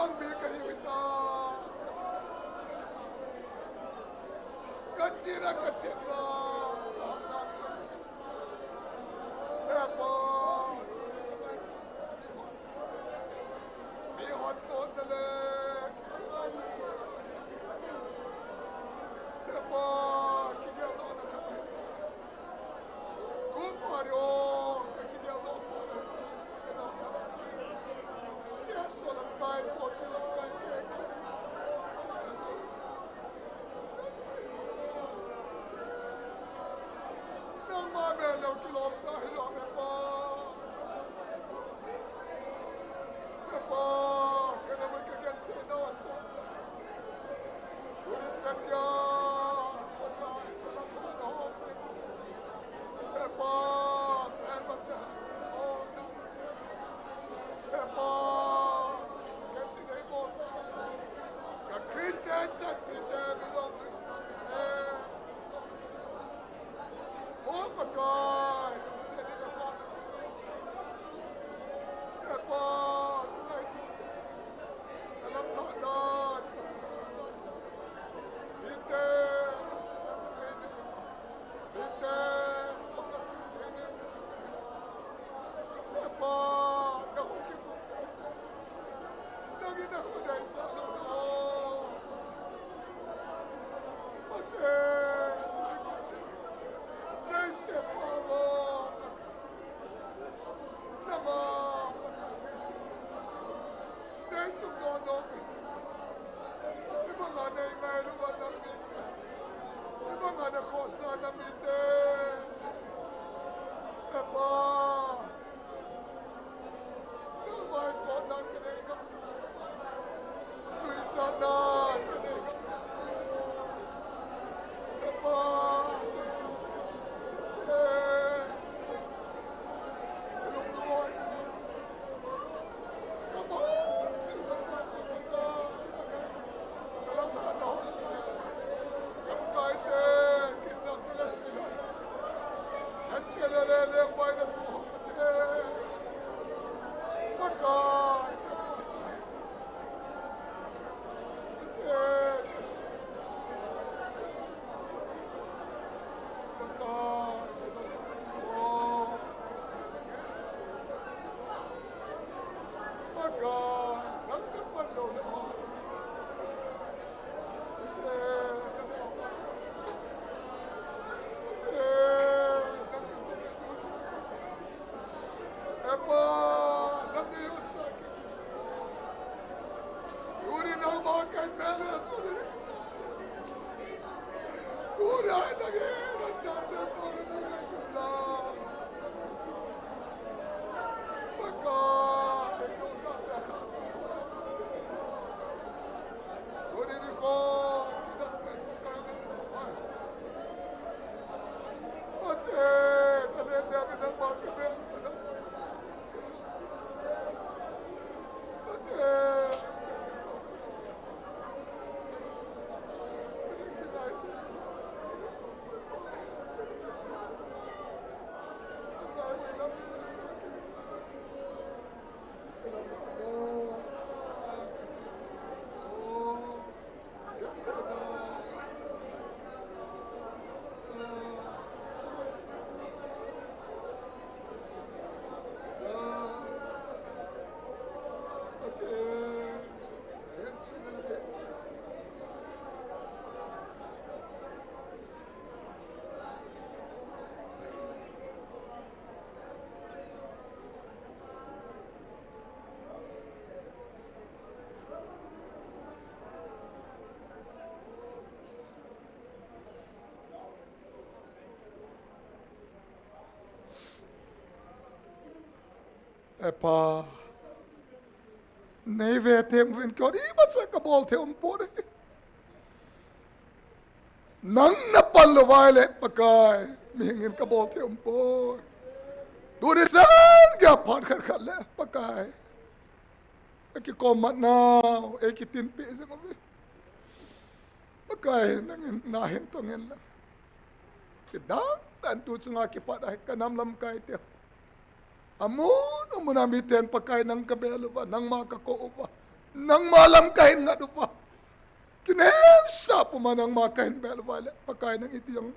Nang mi kahiu hita. Kachina kachina. He Pa. Mi hon ton na le. He Pa. Kigel na khat. He Pa, nei ve them uvin, keiho imacha kabol thei um poi. Nang na pan lou vai le Pakai, mihing in kabol thei um poi. Tuni chan geiya phat khat khat le Pakai, akikom matnau ei kitinpi jing uve. Pakai, nangin nahin tong hen lang. Kidang tan tu chunga kipat a hi ka nam lamkai te. Amun, amun a miten Pakai nang kabel uva, nangma kakou uva. Nangma lam kahin ngat uva, kinemsa puma nangma kahin bel uva le, Pakai nang iti jong.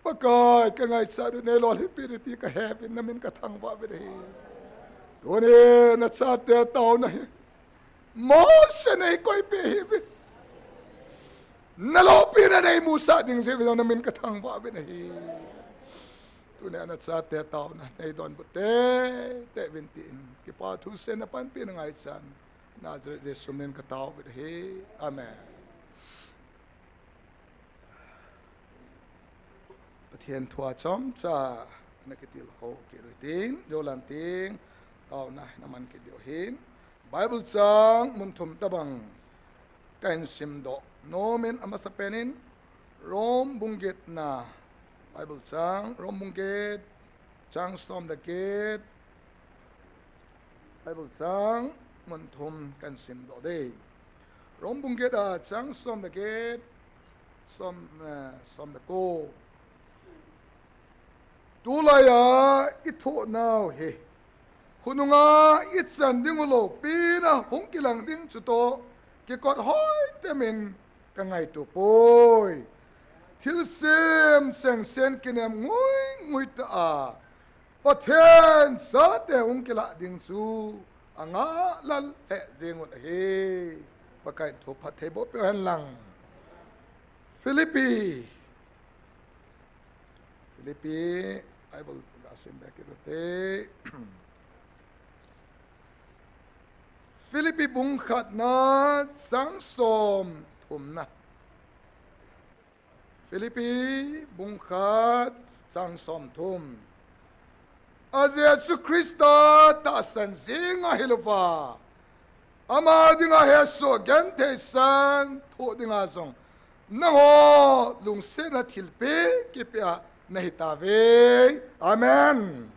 Pakai, kangaichat u neilolhinpi ding ti kahe uvin, namin kathangvah uvin ahi. Tuni nachate taona hi Mose nei koipi ahi uvin. Naloupina nei musah ding jeh uvin namin kathangvah uvin ahi. Tuni nachate taona nei donbut teitei uvin tin, kipa thu seiyin napanpi nangaichan Nazareth Jesu min in katao uvin ahi. Amen. Pathen thua chomcha nakitilkhou kit u hitin, jou lang ting, taona naman kit diu ahin. Bible chang mun thum tabang kahin simdoh nom in, amasapen in Rom bung getna, Bible chang Rom bung get, chang som le get, Bible chang mun thum kahin simdoh ding. Rom bung get a chang som le get, som, eh, som le ko. Tulai a ithoh nau hi, khonunga ichan ding u loupina hung kilang ding chutoh kikot hoitah in kangaito poi. Thilsem sengsen kinem nguingui tah a Pathen chate hung kilah ding chu angahlel lheh jeng un ahi. Pakai in thu phattheiboh peh hen lang. Philippi, Philippi, Bible ga sim be kit u hite. Philippi bung khatna chang som thumna. Philippi bung khat chang som thum. A Jesu Christa tahsan jeng ahi louva, ama dinga hesoh genthei san thoh dinga jong nangho lungsetna thilpeh kipeh a nahi tauve. Amen.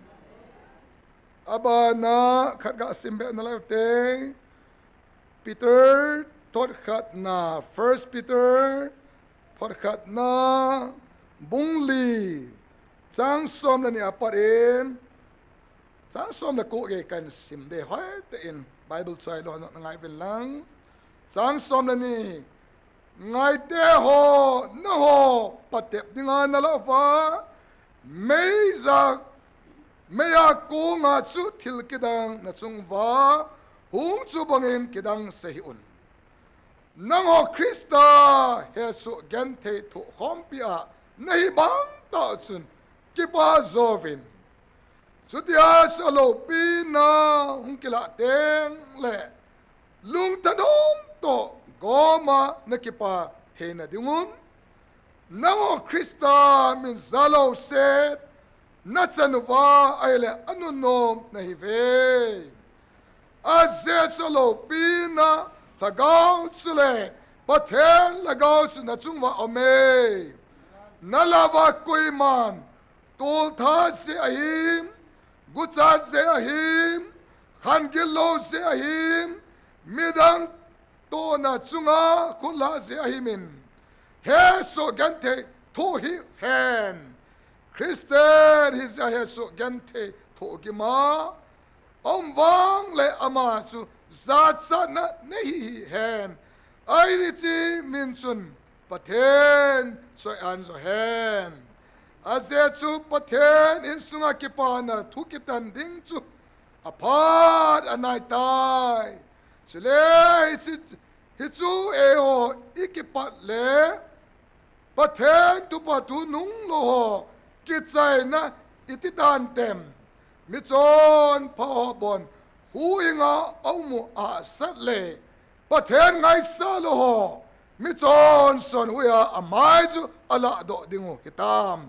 Abana khat ga sim be nalai u hite. Peter thot khatna, First Peter thot khatna, bung li, chang som le ni apat in chang som le ko gei kahin sim ding, hoitah in Bible choi lou nangai uvin lang. Chang som le ni. Ngaite ho, nangho patep dinga nalah uva, meija, meiya konga chu thil kidang nachung uva hung chu bangin kidang se hih un. Nangho Christa hesoh genthei thoh khompi a nahi bang tah chun kipa jouvin. Chutia chu aloupina hung kilah teng le lungthanom toh goma nakipa theina dingun, nangho Christa min jalou set nachan uva ahile anunnom nahiuve. Ajeh chu aloupina lhagao chule Pathen lhagao chu nachung uva aume. Nalah uva koiman toltha jeh ahim, guchat jeh ahim, khangil lou jeh ahim, midang tohna chunga khut lah jeh ahimin, hesoh genthei thoh hih hen. Christian hijeh a hesoh genthei thoh gima aum vang le ama chu jachatna nahi hih hen. Ahi, hiche min chun Pathen choi-an jo hen. Ajeh chu Pathen insunga kipana thu kitan ding chu aphat anai tai. Chule hiche, hichu eiho ikipat le Pathen thupha thu nunglou ho kichaina iti tantem. Michonpha ho bon huhhinga aum u ahsat le Pathen ngaisah lou ho michonson huhhing a amai chu alahdoh ding u hitam.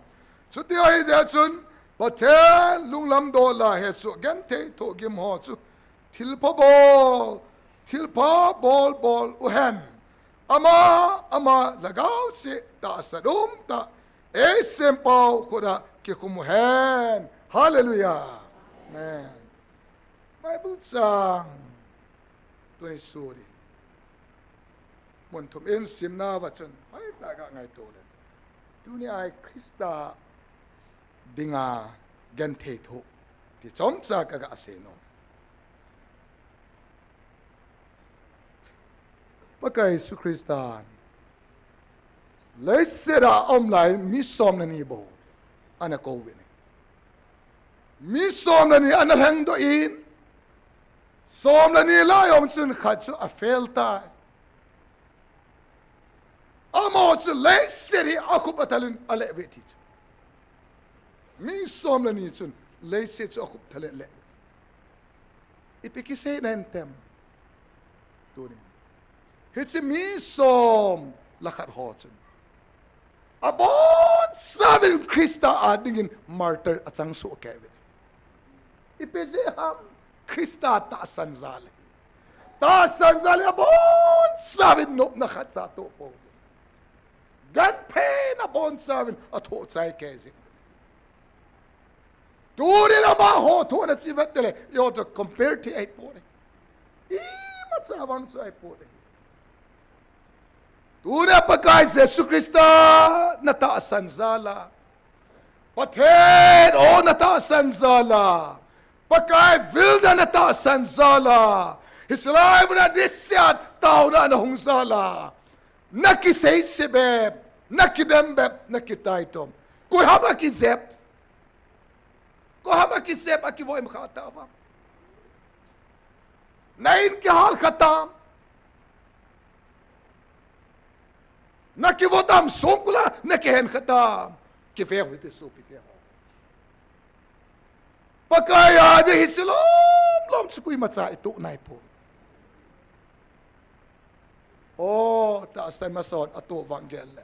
Chuti ahi jeh chun Pathen lunglam dola hesoh genthei thohgim ho chu thilpha bol, thilpha bol bol uhen. Ama, ama lhagao cheh tahsan umtah eisempau khut a kikhum uhen. Hallelujah. Amen. Bible chang tuni suri mun thum in simna uva chun hoitah a ngaito le, tuni a Christa dinga genthei thoh ti chomcha kaga seinom. Pakai Jesu Christa leiset a aum lai mi som le ni bou ana kou vin. Mi som le ni ana lhengdoh in, som le ni lai jong chun khat chu a fail tai. Amaho chu leiset hi akhup athal in aleh ve ti chu. Mi som le ni chun leiset chu akhup athal in aleh ve ti. Ipi kisei nahi em? Tunin hiche mi som le khat ho chun abonchauvin Christa a dingin martyr achang soh kei ve. Ipi jeh ham? Christa tahsan jal ahi. Tahsan jal in abonchauvin nopna khatcha atoh pouve. Gentheina abonchauvin athoh chai kei jeh. Tunin amaho thohna chu ivet teng le, eiho toh compare thei ahipoi. Imacha vang chu ahipoi. Tunin Pakai Jesu Christa na tahsan jal a, Pathen o na tahsan jal a, Pakai vilna na tahsan jal a, hiche lai muna dihset taona na hung jal a, na kiseise bep, na kidem bep, na kitaitom. Koi ham akijep? Koi ham akijep, akivoi kha tam? Na in kihal kha tam? Na kivo tam, songkul a na kihen kha tam? Kive u hite sopite ho. Pakai a ding hiche lom lom chu koimacha itoh naipoi. O, tahsan masa hon atoh vang gel le,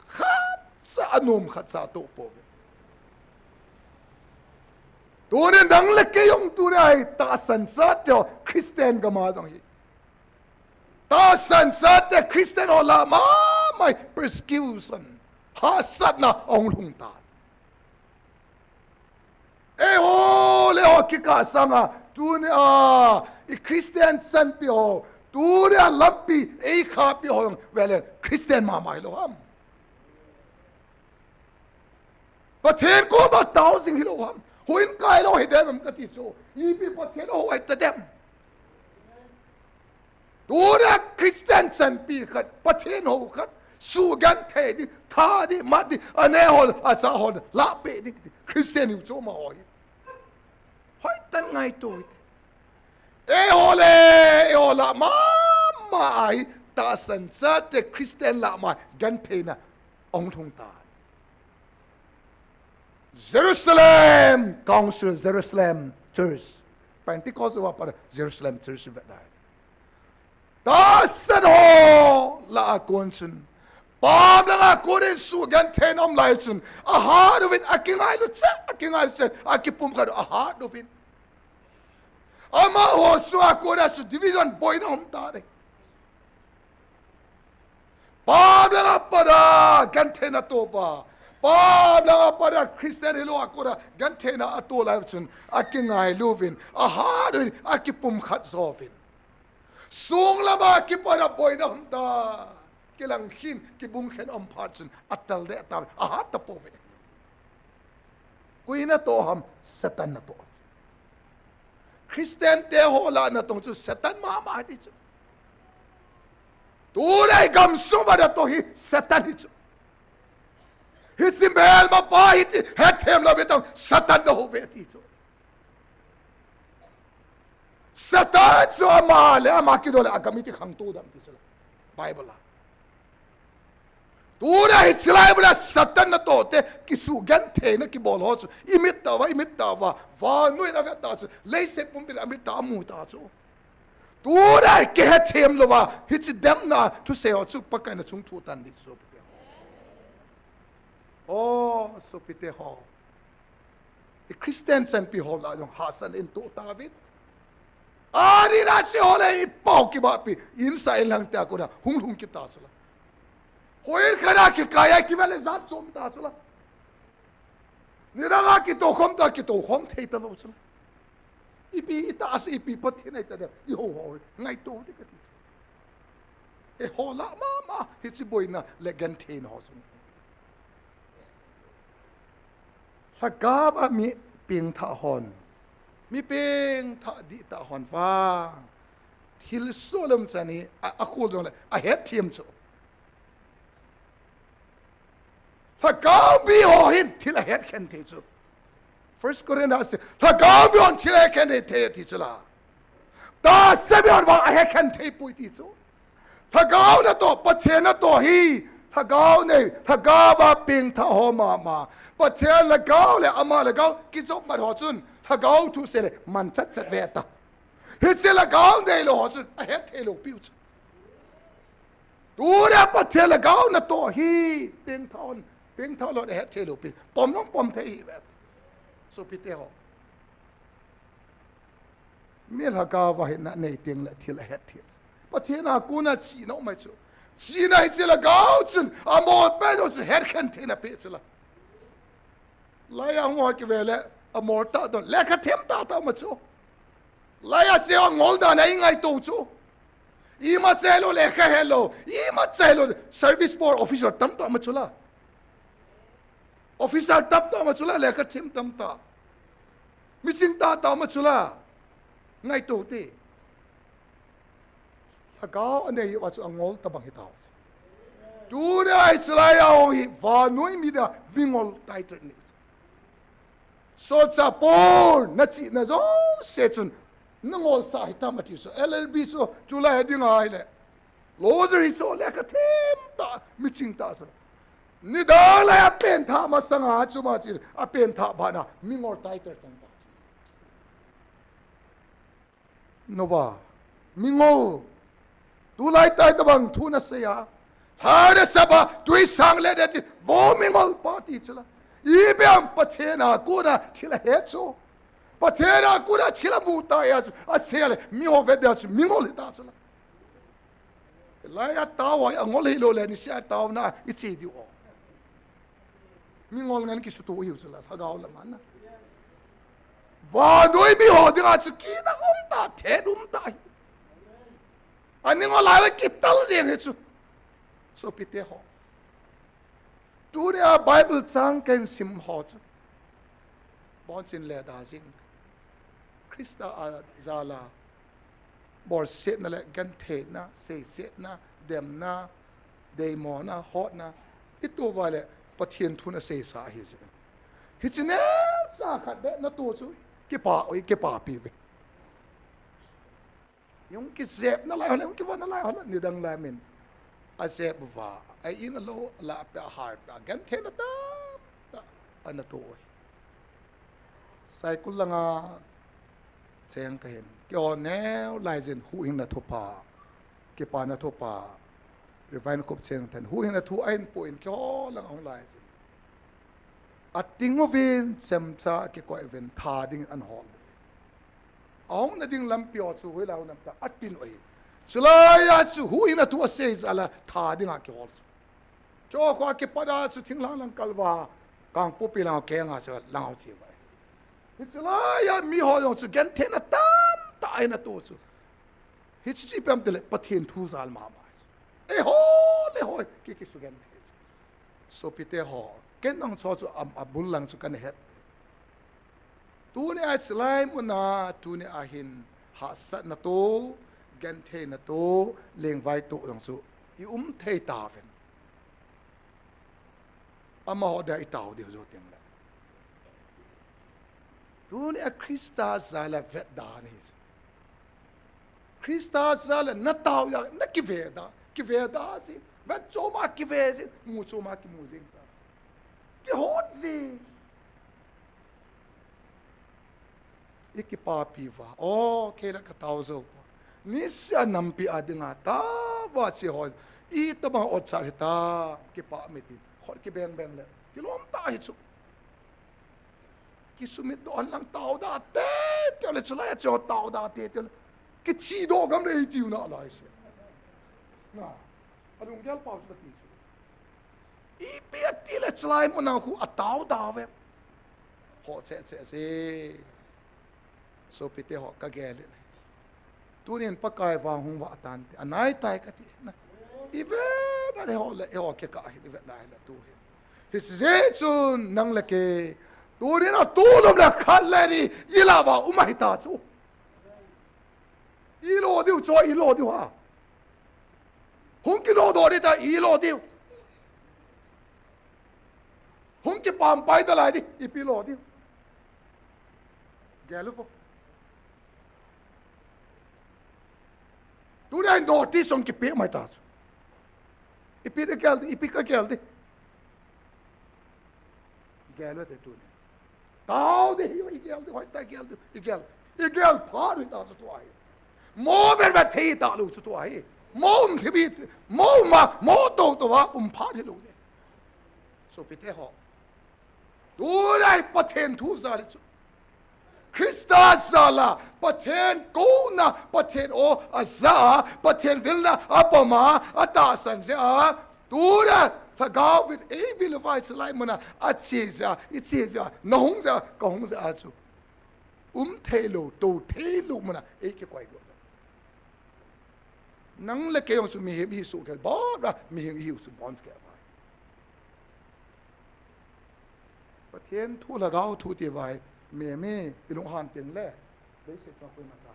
khatcha anom khatcha atoh pouve. Tunin nang le kei jong tunin hi tahsan chate ho, Christian gam a jong hi tahsan chate Christian ho lah mama hi persecution, hahsatna ahung lhung tan. Eiho le eiho kikah sanga tunia i Christian chanpi ho, tunia lampi eikhapi ho jong velen Christian mama hilou ham? Pathen koma tao jing hilou ham? Houin kai lou hidem em kati chu. Ipi Pathen hou ahitadem? Tunia Christian chanpi khat, Pathen hou khat, sugenthei ding, tha ding, mat ding, aneh hol, acha hol, lahpeh ding, Christian hiu chu amaho hi. Hoitah in ngaito hite. Eiho le eiho lah mama a hi tahsan chate Christian lah ma gentheina ahung lhung tan. Jerusalem Council, Jerusalem Church, Pentecost uva pat Jerusalem Church ivet dai. Tahsan ho lah a kon chun, pam langa kon in sugentheina um lai chun, ahat uvin, akingailu cheh, akingailu cheh, akipumkhat u ahat uvin. Amaho sunga kon a chu division, boina um tan ahi. Pam langa pat a gentheina atoh uva, pam langa pat a Christian hilou a kon a gentheina atoh lai chun, akingailu uvin, ahat uvin, akipumkhat jo uvin. Song lama kipat a boina um tan, kilang khen, kibung khen um phat chun atal deh tan, ahat tapouve. Koi natoh ham? Satan natoh. Christian te ho lah a natong chu Satan mama hi ti chu. Tunia i gamsung uva natoh hi Satan hi chu. Hiche melmapa hi ti hethem lou ve tah, Satan nahou ve ti chu. Satan chu ama le ama kidou le agam iti khangtou dem ti chu Bible a. Tunia hiche lai muna Satan natoh te kisugentheina kibol ho chu imit tauva, imit tauva, vannoi in avet tah chu, leiset pumpin amit tah amu tah chu. Tunia kihethem louva hiche demna thusei ho chu Pakaiyin achung thu tan ding chu. O, sopite ho, i Christian chanpi ho lah jong hahsatna in toh tauvin. Adih a hiche ho le i pao kibahpi, insa inlang tia kona hung lhung kit ta chula. Houin khat a kikai a kivel le jat chom ta chula. Nidang a kitoukhom ta, kitoukhom thei talou chula. Ipi itahsa, ipi Pathen ahitadem, ihou ho hi ngaito ding kati chu. Eiho lah mama hiche boina le gentheina ho chu. Lhagao a mi pengthah hon, mi pengthah dihtah hon vang Thil soh lam chan hi a, akhol jongle ahet them chu. Lhagao mi ho hin thil ahet khen thei chu. First Corinthians a sei, lhagao mi hon thil ahet khen thei, thei ti chu la. Tahsa mi hon vang ahet khen thei poi ti chu. Lhagao natoh, Pathen natoh hi, lhagao nei, lhagao va pengthah ho mama. Pathen lhagao le ama lhagao kijop mat ho chun, lhagao thu sei le man chat chat ve ta. Hiche lhagao neilou ho chun ahet thei lou piu chu. Tua Pathen lhagao natoh hi pengthah hon, pengthah lou ahet thei lou pi. Pom jong pom thei hi ve. Sopite ho. Mi lhagao va hina nei teng le thil ahet thei. Pathen a kona chihna um ahi chu. Chihna hiche lhagao chun amol pen jong chu het khen theina pe chu la. Laiya hung ho kive le amol tah don. Lekha them tah tah ma chu. Laiya che angol dan a ingaito chu. Imacha hilou lekha helou. Imacha hilou service board officer tamtah ma chu la. Officer tamtah ma chu la, lekha them tamtah. Miching tahtah ma chu la. Ngaito te. Lhagao anei uva chu angol tabang hitao. Tunia hiche laiya hung hi vannoi mi dia mingol title nei. Solchah Paul, nachihna jouse chun nangolsah hitam ati chu. L L B chu tulai dinga ahile. Lozer hi chu lekha them tah, miching tah chu. Nidang lai a penthah masanga chu ma chu apenthah bana mingol title chang ta. Nova, mingol. Tulai tah tabang thu nasei a. Lha le sap a, tui sang le de ti, vo mingol pa ti chu la. Ipi ham Pathen a kona thil ahe chu. Pathen a kona thil amu ta a chu. Asei le, mi ho vet dia chu, mingol hita chu la. Laiya tao a, angol hilou le, niseh a taona, iche diu o. Mingol ngen kisuto hiu chu la, lhagao la man na. Vannoi mi ho dinga chu kina um ta, thet um ta hi. Ani ngol lai kital jeng hi chu. Sopite ho. Tunia Bible chang kahin sim ho chu. Bonchin le da jing. Christa a jal a. Bolsetna le gentheina, seisetna, demna, deimona, hotna, itoh uva le Pathen thu naseisa ahi jeh in. Hiche neocha khat beh natoh chu kipa, oi, kipapi uve. Hung kijepna lai ho le, hung kivahna lai ho le, nidang lai min. Ajep uva, a in a lou, alah peh, ahar peh, agentheina tamtah, anatoh uve. Saikul langa cheng kahin. Keiho neo laijin huhhingna thupha, kipana thupha, Reverend Khupchen ten huhhingna thu ahin poh in keiho langa hung laijin. Ating uvin chemcha akikoi uvin tha dingin ahol. Ahung nading lampi ho chu hoilai hung nam ta atin uve. Chulai a chu huhhingna thu asei jal a tha dinga kihol chu. Keiho kho kipat a chu thinglhang lang kal uva, Kangpokpi lang kenga chu lang ho chi uve. Hiche laiya miho jong chu gentheina tamtah in atoh chu. Hiche chu ipi ham itile Pathen thu jal mama chu. Eiho le ho ki, kisugenthei chu. Sopite ho, ken nangho chu am, abul lang chu kana het. Tunia chulai muna, tunia hin hahsatna toh, gentheina toh, lengvai toh jong chu i um thei tauvin. Amaho dia i tao diu jou teng le. Tunia Christa jal a vetda ahi. Christa jal a natao a, nakive da, kive da jing, vet chom a kive jing, mu chom a kimu jing ta. Kihot jing. I kipapi uva. O, kei la katao jou poi. Niseh a nampi a dinga tao uva che ho. Itobang otchat hitam, kipah mitin. Khut kibeng beng le. Kilom ta hi chu. Kisumit doh hen lang tao da teitei le, chulai a che ho tao da teitei le. Kiche doh gam le iti u nalai se. Na. Alunggel pau chu kati chu. Ipi ati le chulai muna khu atao da uve. Ho che che se. Sopite ho kagel le. Tunin Pakai vang hung vah tante. Anaitai kati na. I vet na le ho le, ho kikah hi i vet na le tu hin. Hijeh chun nang le kei. Tunin atulom le khat le ni i lah uva um ahita chu. Ilo diu, chu ilo diu ha. Hung kinodoh ding ta ilo diu. Hung kipampai talai ding, ipi lo diu. Gel uvo. Tunia hin notice hung kipe mai ta chu. Ipi kagel ding, ipi kagel ding. Gel uve tunia. Tao ding hi, igel ding, hoitah gel ding, igel. Igel phat u hita chu tua hi. Mo vet vet thei talou chu tua hi. Mo um thei, mo ma, mo to to a um phat hilou ding. Sopite ho. Tunia hi Pathen thu jal hi chu. Christa jal a, Pathen kouna, Pathen o aja a, Pathen vilna apom a, atahsan jeh a. Tunia, lhagao vil, eivil uva hiche lai muna, ache jeh a, iche jeh a, nahung jeh a, kahung jeh a chu. Um theilou, to theilou muna, eikikoi lou. Nang le kei jong chu mihem ihi soh kei, bora mihem ihiu chu bon kei vai. Pathen thu lhagao thu ti vai, meme, ilunghan teng le, leiset chunga koima cha,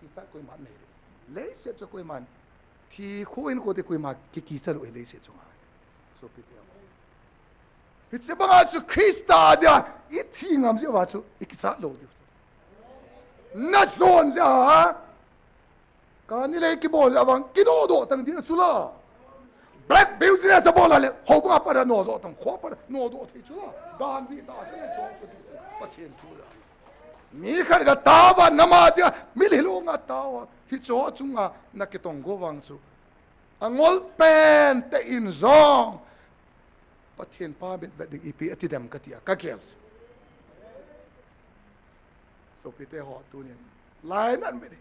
kichat koima nei. Leiset chunga koima, thi khu in ko te koima, ki, kichat lou leiset chunga. Sopite. Hiche banga chu Christa dia, ithi ngam jeh uva chu, ikichat lou diu. Najon jeh a, Kani le kibol le vang, kinodoh tang ding chu la. Black business abol le, houbung a pat a nodoh tang, kho pat a nodoh thei chu la. Dan dih ta chu le, chu Pathen thu la. Mi khat ka tao a, nama dia, mitlhi lunga tao a, hiche chunga, nakitong go vang chu. Angol pen te in jong, Pathen pa mit vet ding ipi ati dem kati a, kagel. Sopite ho tunin. Lainat mit.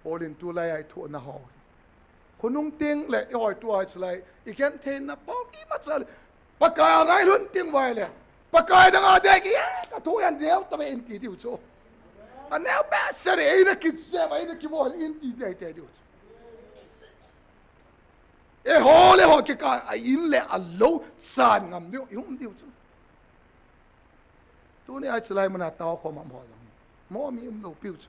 Paul in tulai a ithohna ho. Khonung teng le, ihoi tua chu lai, igentheina pao imacha le. Pakai a ngailhun teng vai le. Pakai dang a dei ki, eh, kathu yan deu tave in ti diu chu. Aneo behseh in eina kijep a, eina kibol in ti dei te diu chu. Eiho le ho kikah a in le alou chan ngam diu, i um diu chu. Tuni a hiche lai muna tao khom a um ho jong. Mo mi umlou piu chu.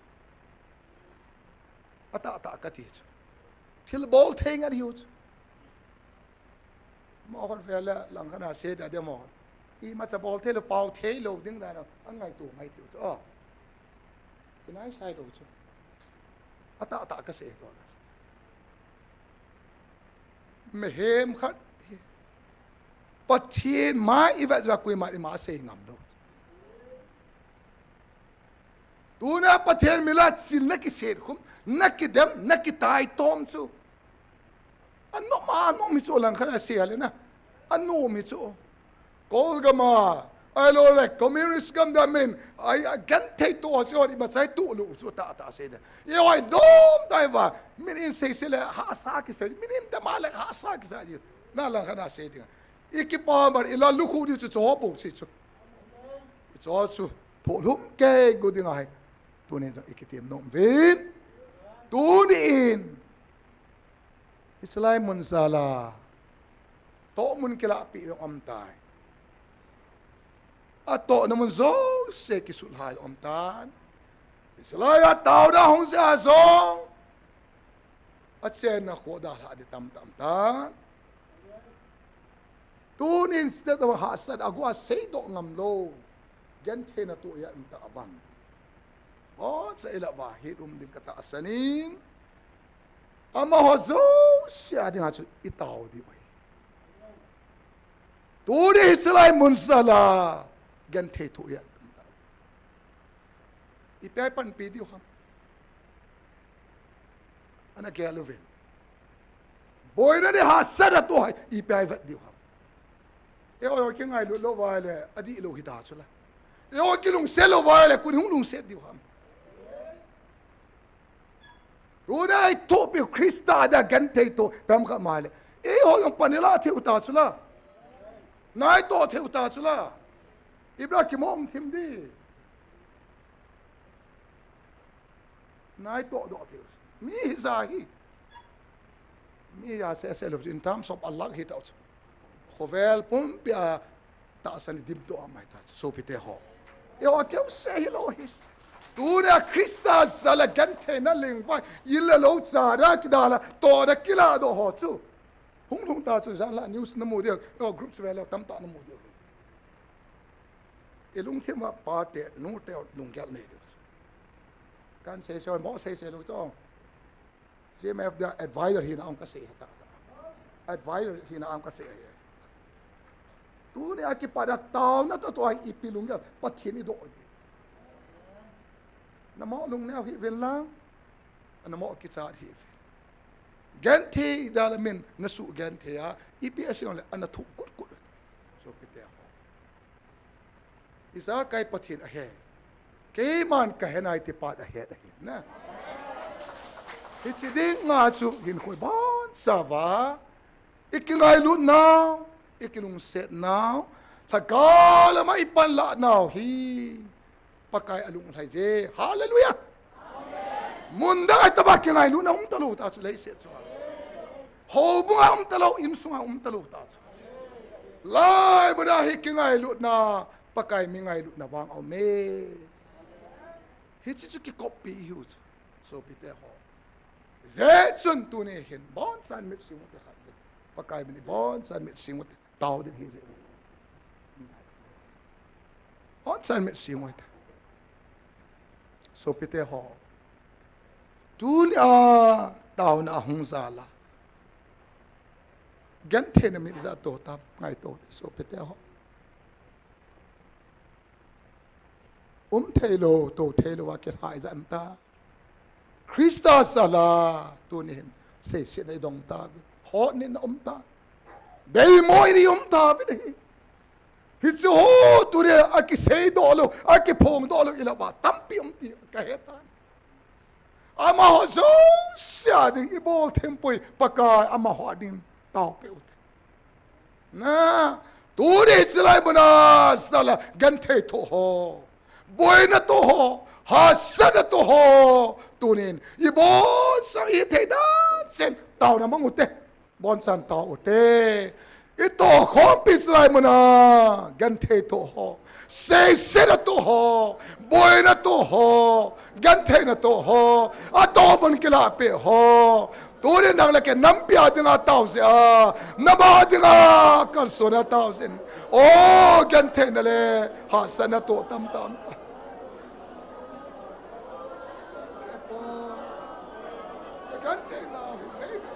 Atahtah kati chu. Thil bol thei ngat hiu chu. Mo khon fe le lang khat a sei da de mo. Imacha bol thei lou, pao thei lou ding dan a, angaito ngai tiu chu. Oh. Kinai sai lou chu. Atahtah kasei to. Mihem khat hi. Pathen mai ivet jeh a koima ima sei ngam lou. Tuna Pathen min a chil nakiset khum, nakidem, nakitaitom chu. Anom a, anom hi chu lang khat a sei a le na. Anom hi chu. Kol gam a, ahilou le, communist gam dam in, ai, agenthei to chu, imacha ituh lou chu, tahtah sei da. Ihoi dom tai va, min in sei sei le, hahsa kisei, min in dam a le, hahsa kisei, na lang khat a sei ding. Ikipa mar, ila lukhu di chu, chu bou sei chu. Chu chu, pholhum kei gu ding ahi. Tunin jong ikitem nom uvin. Tunin. Hiche lai mun jal a. Tohmun kilahpeh jong um tai. Atohna mun jouse kisutlha jong um tan. Hiche lai a taona hung jeh a jong. Achenna kho dalhah ding tamtah um tan. Tunin state of hahsat a go a seidoh ngam lou. Gentheina toh a um ta vang. Aw, cha ila va, het um ding katahsan in. Amaho jouse a dinga chu itao diu ahi. Tuni hiche lai mun jal a, genthei toh a um ta. Ipi a ipanpi diu ham. Ana gel uvin. Boina ding hahsat a toh a, ipi a ivet diu ham. Eiho, eiho kingailut lou uva le, adih lou hita chu la. Eiho kilungset lou uva le, koi hung lungset diu ham. Tuna ithopi Christa dia genthei toh, pem kha mai le. Eiho jong pan ilah thei u ta chu la. Naitoh thei u ta chu la. Ibra kimo um thim di. Naitoh doh thei u. Mi hija hi. Mi hija seh seh lou, in terms of a lakh hi tao chu. Khovel pumpi a tahsan dimdoh a mai ta chu. Sopite ho. Eiho keu seh hilou hi. Tunia Christa jal a gentheina lengvai, illa lo cha da kidala, to da kila do ho chu. Hung lhung ta chu jan la news na mu dia, o group chu ve lo tam ta na mu dia. I lungthim a pa te, nu te, lunggel nei dia. Kan sei sei, mo sei sei lo chu. C M F da advisor hina ang ka sei ta ta. Advisor hina ang ka sei. Tunia kipat a taona to to ai ipi lunggel, Pathen i do di. Na mo lungneo hi ven lang. Ana mo kichat hi ven. Genthei dala min na su genthei a, ipi a siang le, ana thu kut kut. Sopite ho. Ijakai Pathen ahe. Keiman ka he nai ti pat ahe ahi. Na. Hichi ding nga chu hin khoi bon sa va. I kingailut nau, i kilungset nau, lhagao lama i panlah nau hi Pakai alunglhai je. Hallelujah. Munda ai taba kingailutna um talou ta chu leiset chu. Houbunga um talou, insunga um talou ta chu. Lai bada hi kingailutna, Pakai mi ngailutna vang aume. Hichi chu kikoppi ihiu chu. Sopite ho. Jeh chun tuni hin, bon chan mit sing u te khat ve. Pakai min i bon chan mit sing u te tao ding hi jeh. Bon chan mit sing u te. Sopite ho. Tunia taona hung jal a. Gentheina mit ja to tam, ngai to, sopite ho. Um thei lo, to thei lo, a kilhai ja em ta. Christa jal a, tuni hin, seisetna i dong ta ve. Hotnitna um ta. Deimo i um ta ve hi. Hichu ho, tuni a kisei do lo, a kiphong do lo, i la ba, tampi um ti, ka he ta. Amaho jouse a ding, i bol thim poi, Pakai, amaho a ding, tao pe u te. Na, tuni chilai muna sala genthei tho ho. Boina tho ho, hahsatna tho ho. Tunin, i bon sang i thei dan chen, taona mang u te. Bon chan tao u te. I tokhompi chilai muna, genthei tho ho. Seisetna tho ho. Boina tho ho. Gentheina tho ho. A tomun kila pe ho. Tuni nang le kei nampi a dinga tao jeh a, na ba dinga kalsona tao jin. O, gentheina le hahsatna to tam tam ta. Gentheina hi baby.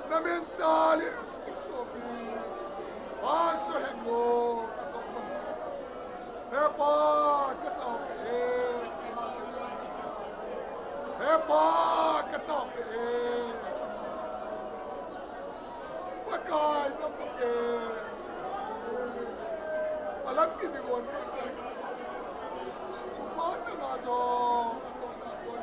Na min sali ka sopi. Pastor Hemlo, ka to mo. He pa, ka to pe. He pa, ka to pe. Pakai, ka to pe. Alam ki di gon. Ku pa ta na so, ka to na gon.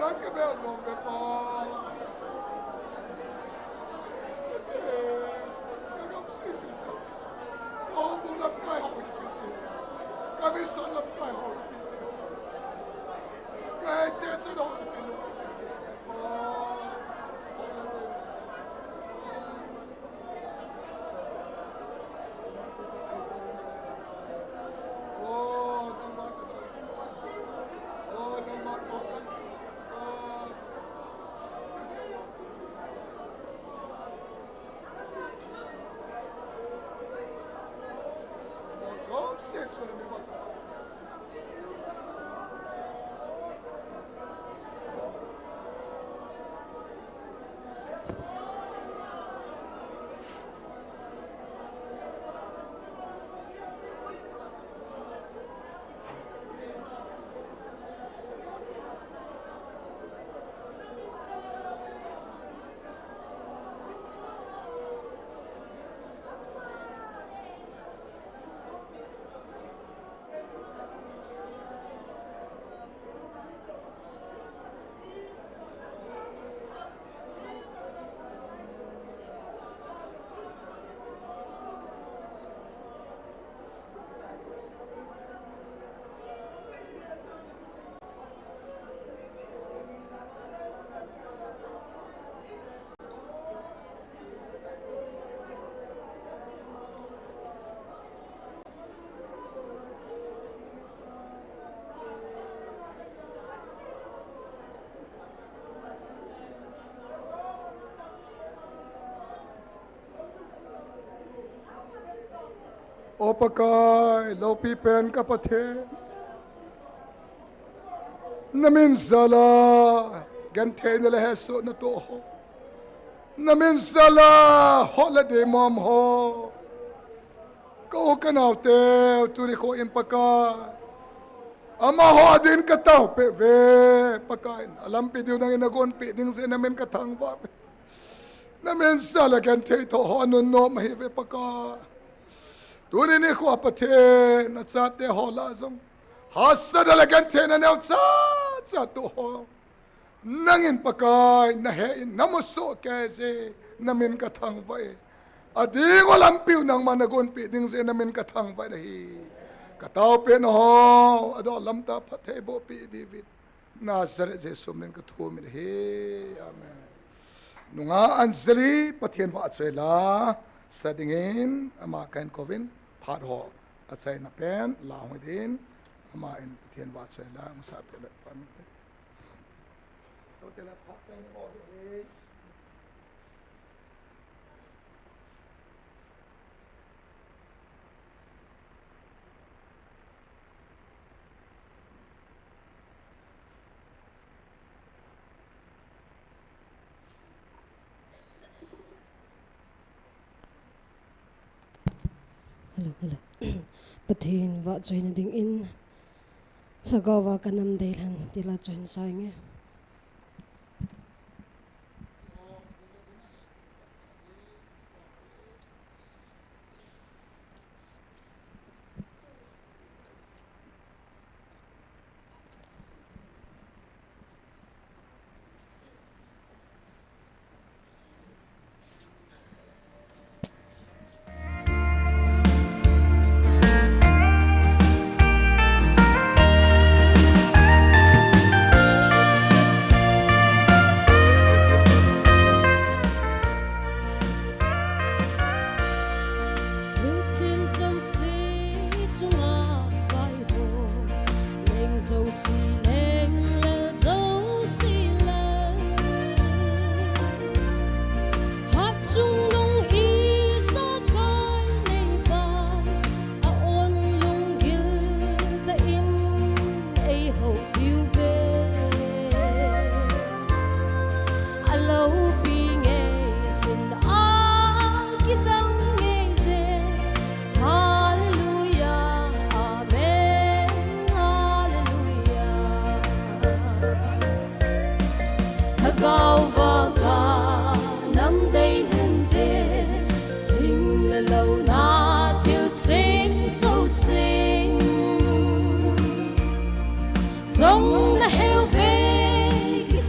Ka bel nom ve Pa. Ka gam si hi ta. Ka houbung lamkai ho hi pi ti. Ka mission lamkai ho hi pi ti. Ka association ho hi pi ti. Pa. O Pakai, loupi pen ka Pathen. Na min jal'a gentheina le hesohna toh ho. Na min jal'a hot le deimom ho. Ka u ka naote, tuni nikho in Pakai, amaho adin ka taopeh uve, Pakai. Alampi diu nangin na gonpeh ding jeh in na min ka thangvah uve. Na min jal'a genthei toh ho anunnom ahi uve, Pakai. Tuni nikho Pathen, na chate ho lah a jong hahsatna le gentheina neocha cha toh ho. Nangin Pakai, na he in na mu soh kei jeh in na min ka thangvah e. Ading u lampi u nangman na gonpeh ding jeh in na min ka thangvah in ahi. Ka taopeh na ho, adoh lam tah phattheiboh peh diuvin Nazareth Jesu min in ka thum in ahi. Amen. Nungah Anjali, Pathen vahchoi la sa dingin ama kahin kouvin, phat ho achaina pen la hung dingin, ama in Pathen vahchoi la hung sapeh le pan. Hello, hello. Pathen vahchoina dingin, Lhagao va ka nam deilhen, ti la chu hin sa inge. Thilsem jouse chunga vaihom, leng jouse leng, lel jouse lel. Hatchung lung ijakai neipa, a-on lunggil tah in eihoupi uve. Aloupi ngei jin, akidang ngei jin. Hallelujah, amen, hallelujah. Lhagao vanga nam deilhen te, thim le lou na thilsem jouse. Jong na heuve, ki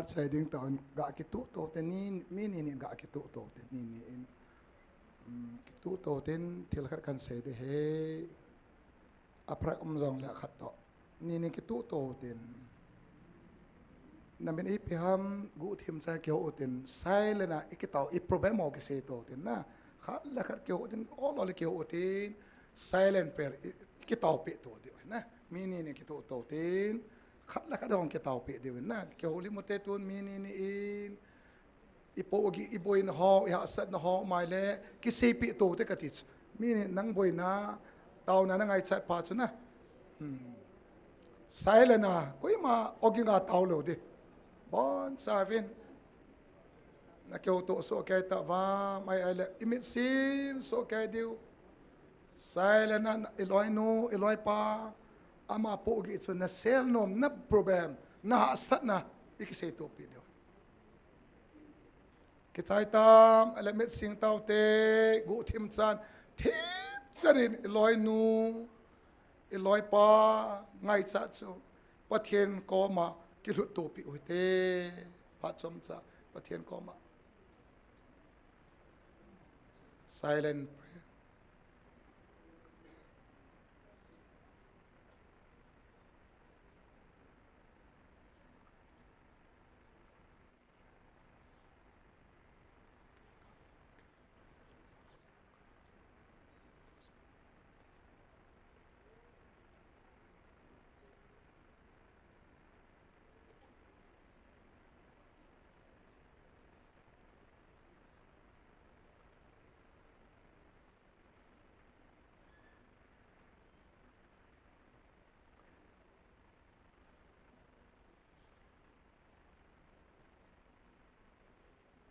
Chai ding tah in ga kituh to te ni, mi ni ni ga kituh to te ni ni in. Um, kituh to ten thil khat kan sei de he. A prak um jong le khat to. Ni ni kituh to ten. Na min ipi ham guhthim cha kihou ten. Silent a i kitao i problem ho kisei to ten na. Khat le khat kihou ten, ol ol kihou ten. Silent prayer i, i kitao pe to de na. Mi ni ni kituh to ten. Khat le khat hong kitao pe de na. Kihou lim u te tun mi ni ni in. I pohgih, i boina ho, i hahsatna ho, mai le, kiseipi to te kati chu. Mi ni nang boina, taona na ngaichat pha chu na. Hmm. Silent a, koima oging a tao lou di. Bon, savin. Na keu to so kai ta va, mai ai le, i mit sin so kai diu. Silent a, i loinu, i loipa. Ama pohgih chu na sel nom, na problem, na hahsatna, i kisei to pi diu. Kichai tam, a le mit sing tau te, guhthim chan, thim chan in i loinu, i loipa, ngaichat chu, Pathen koma, kilut to pi u te, phat chom cha, Pathen koma. Silent prayer.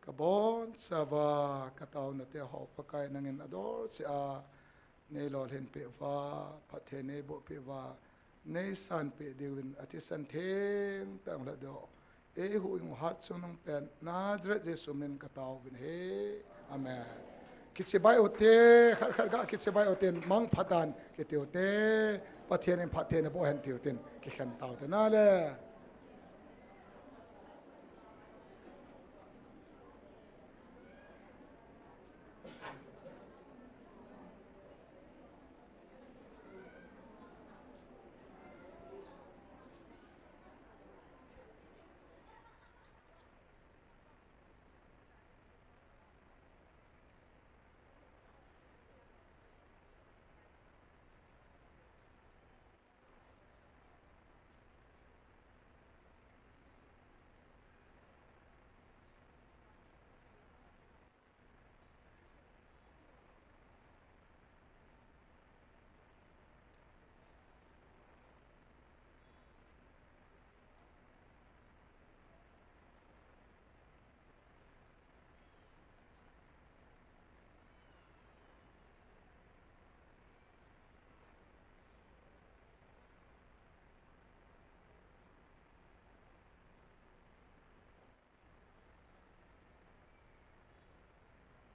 Ka bon chauva, ka taona te ho Pakai nangin adol seh a, nei lolhin peh uva, phatthei nei boh peh uva, nei san peh diuvin, a thisan theng tang la do. Ei huhhing u hatchungnung pen, Nazareth Jesu min ka tao uvin ahi. Amen. Kichibai u te, khat khat ga kichibai u ten, mangpha tan, kiti u te, Pathen in phatthei na boh hen ti u ten, kikhen tau te na le.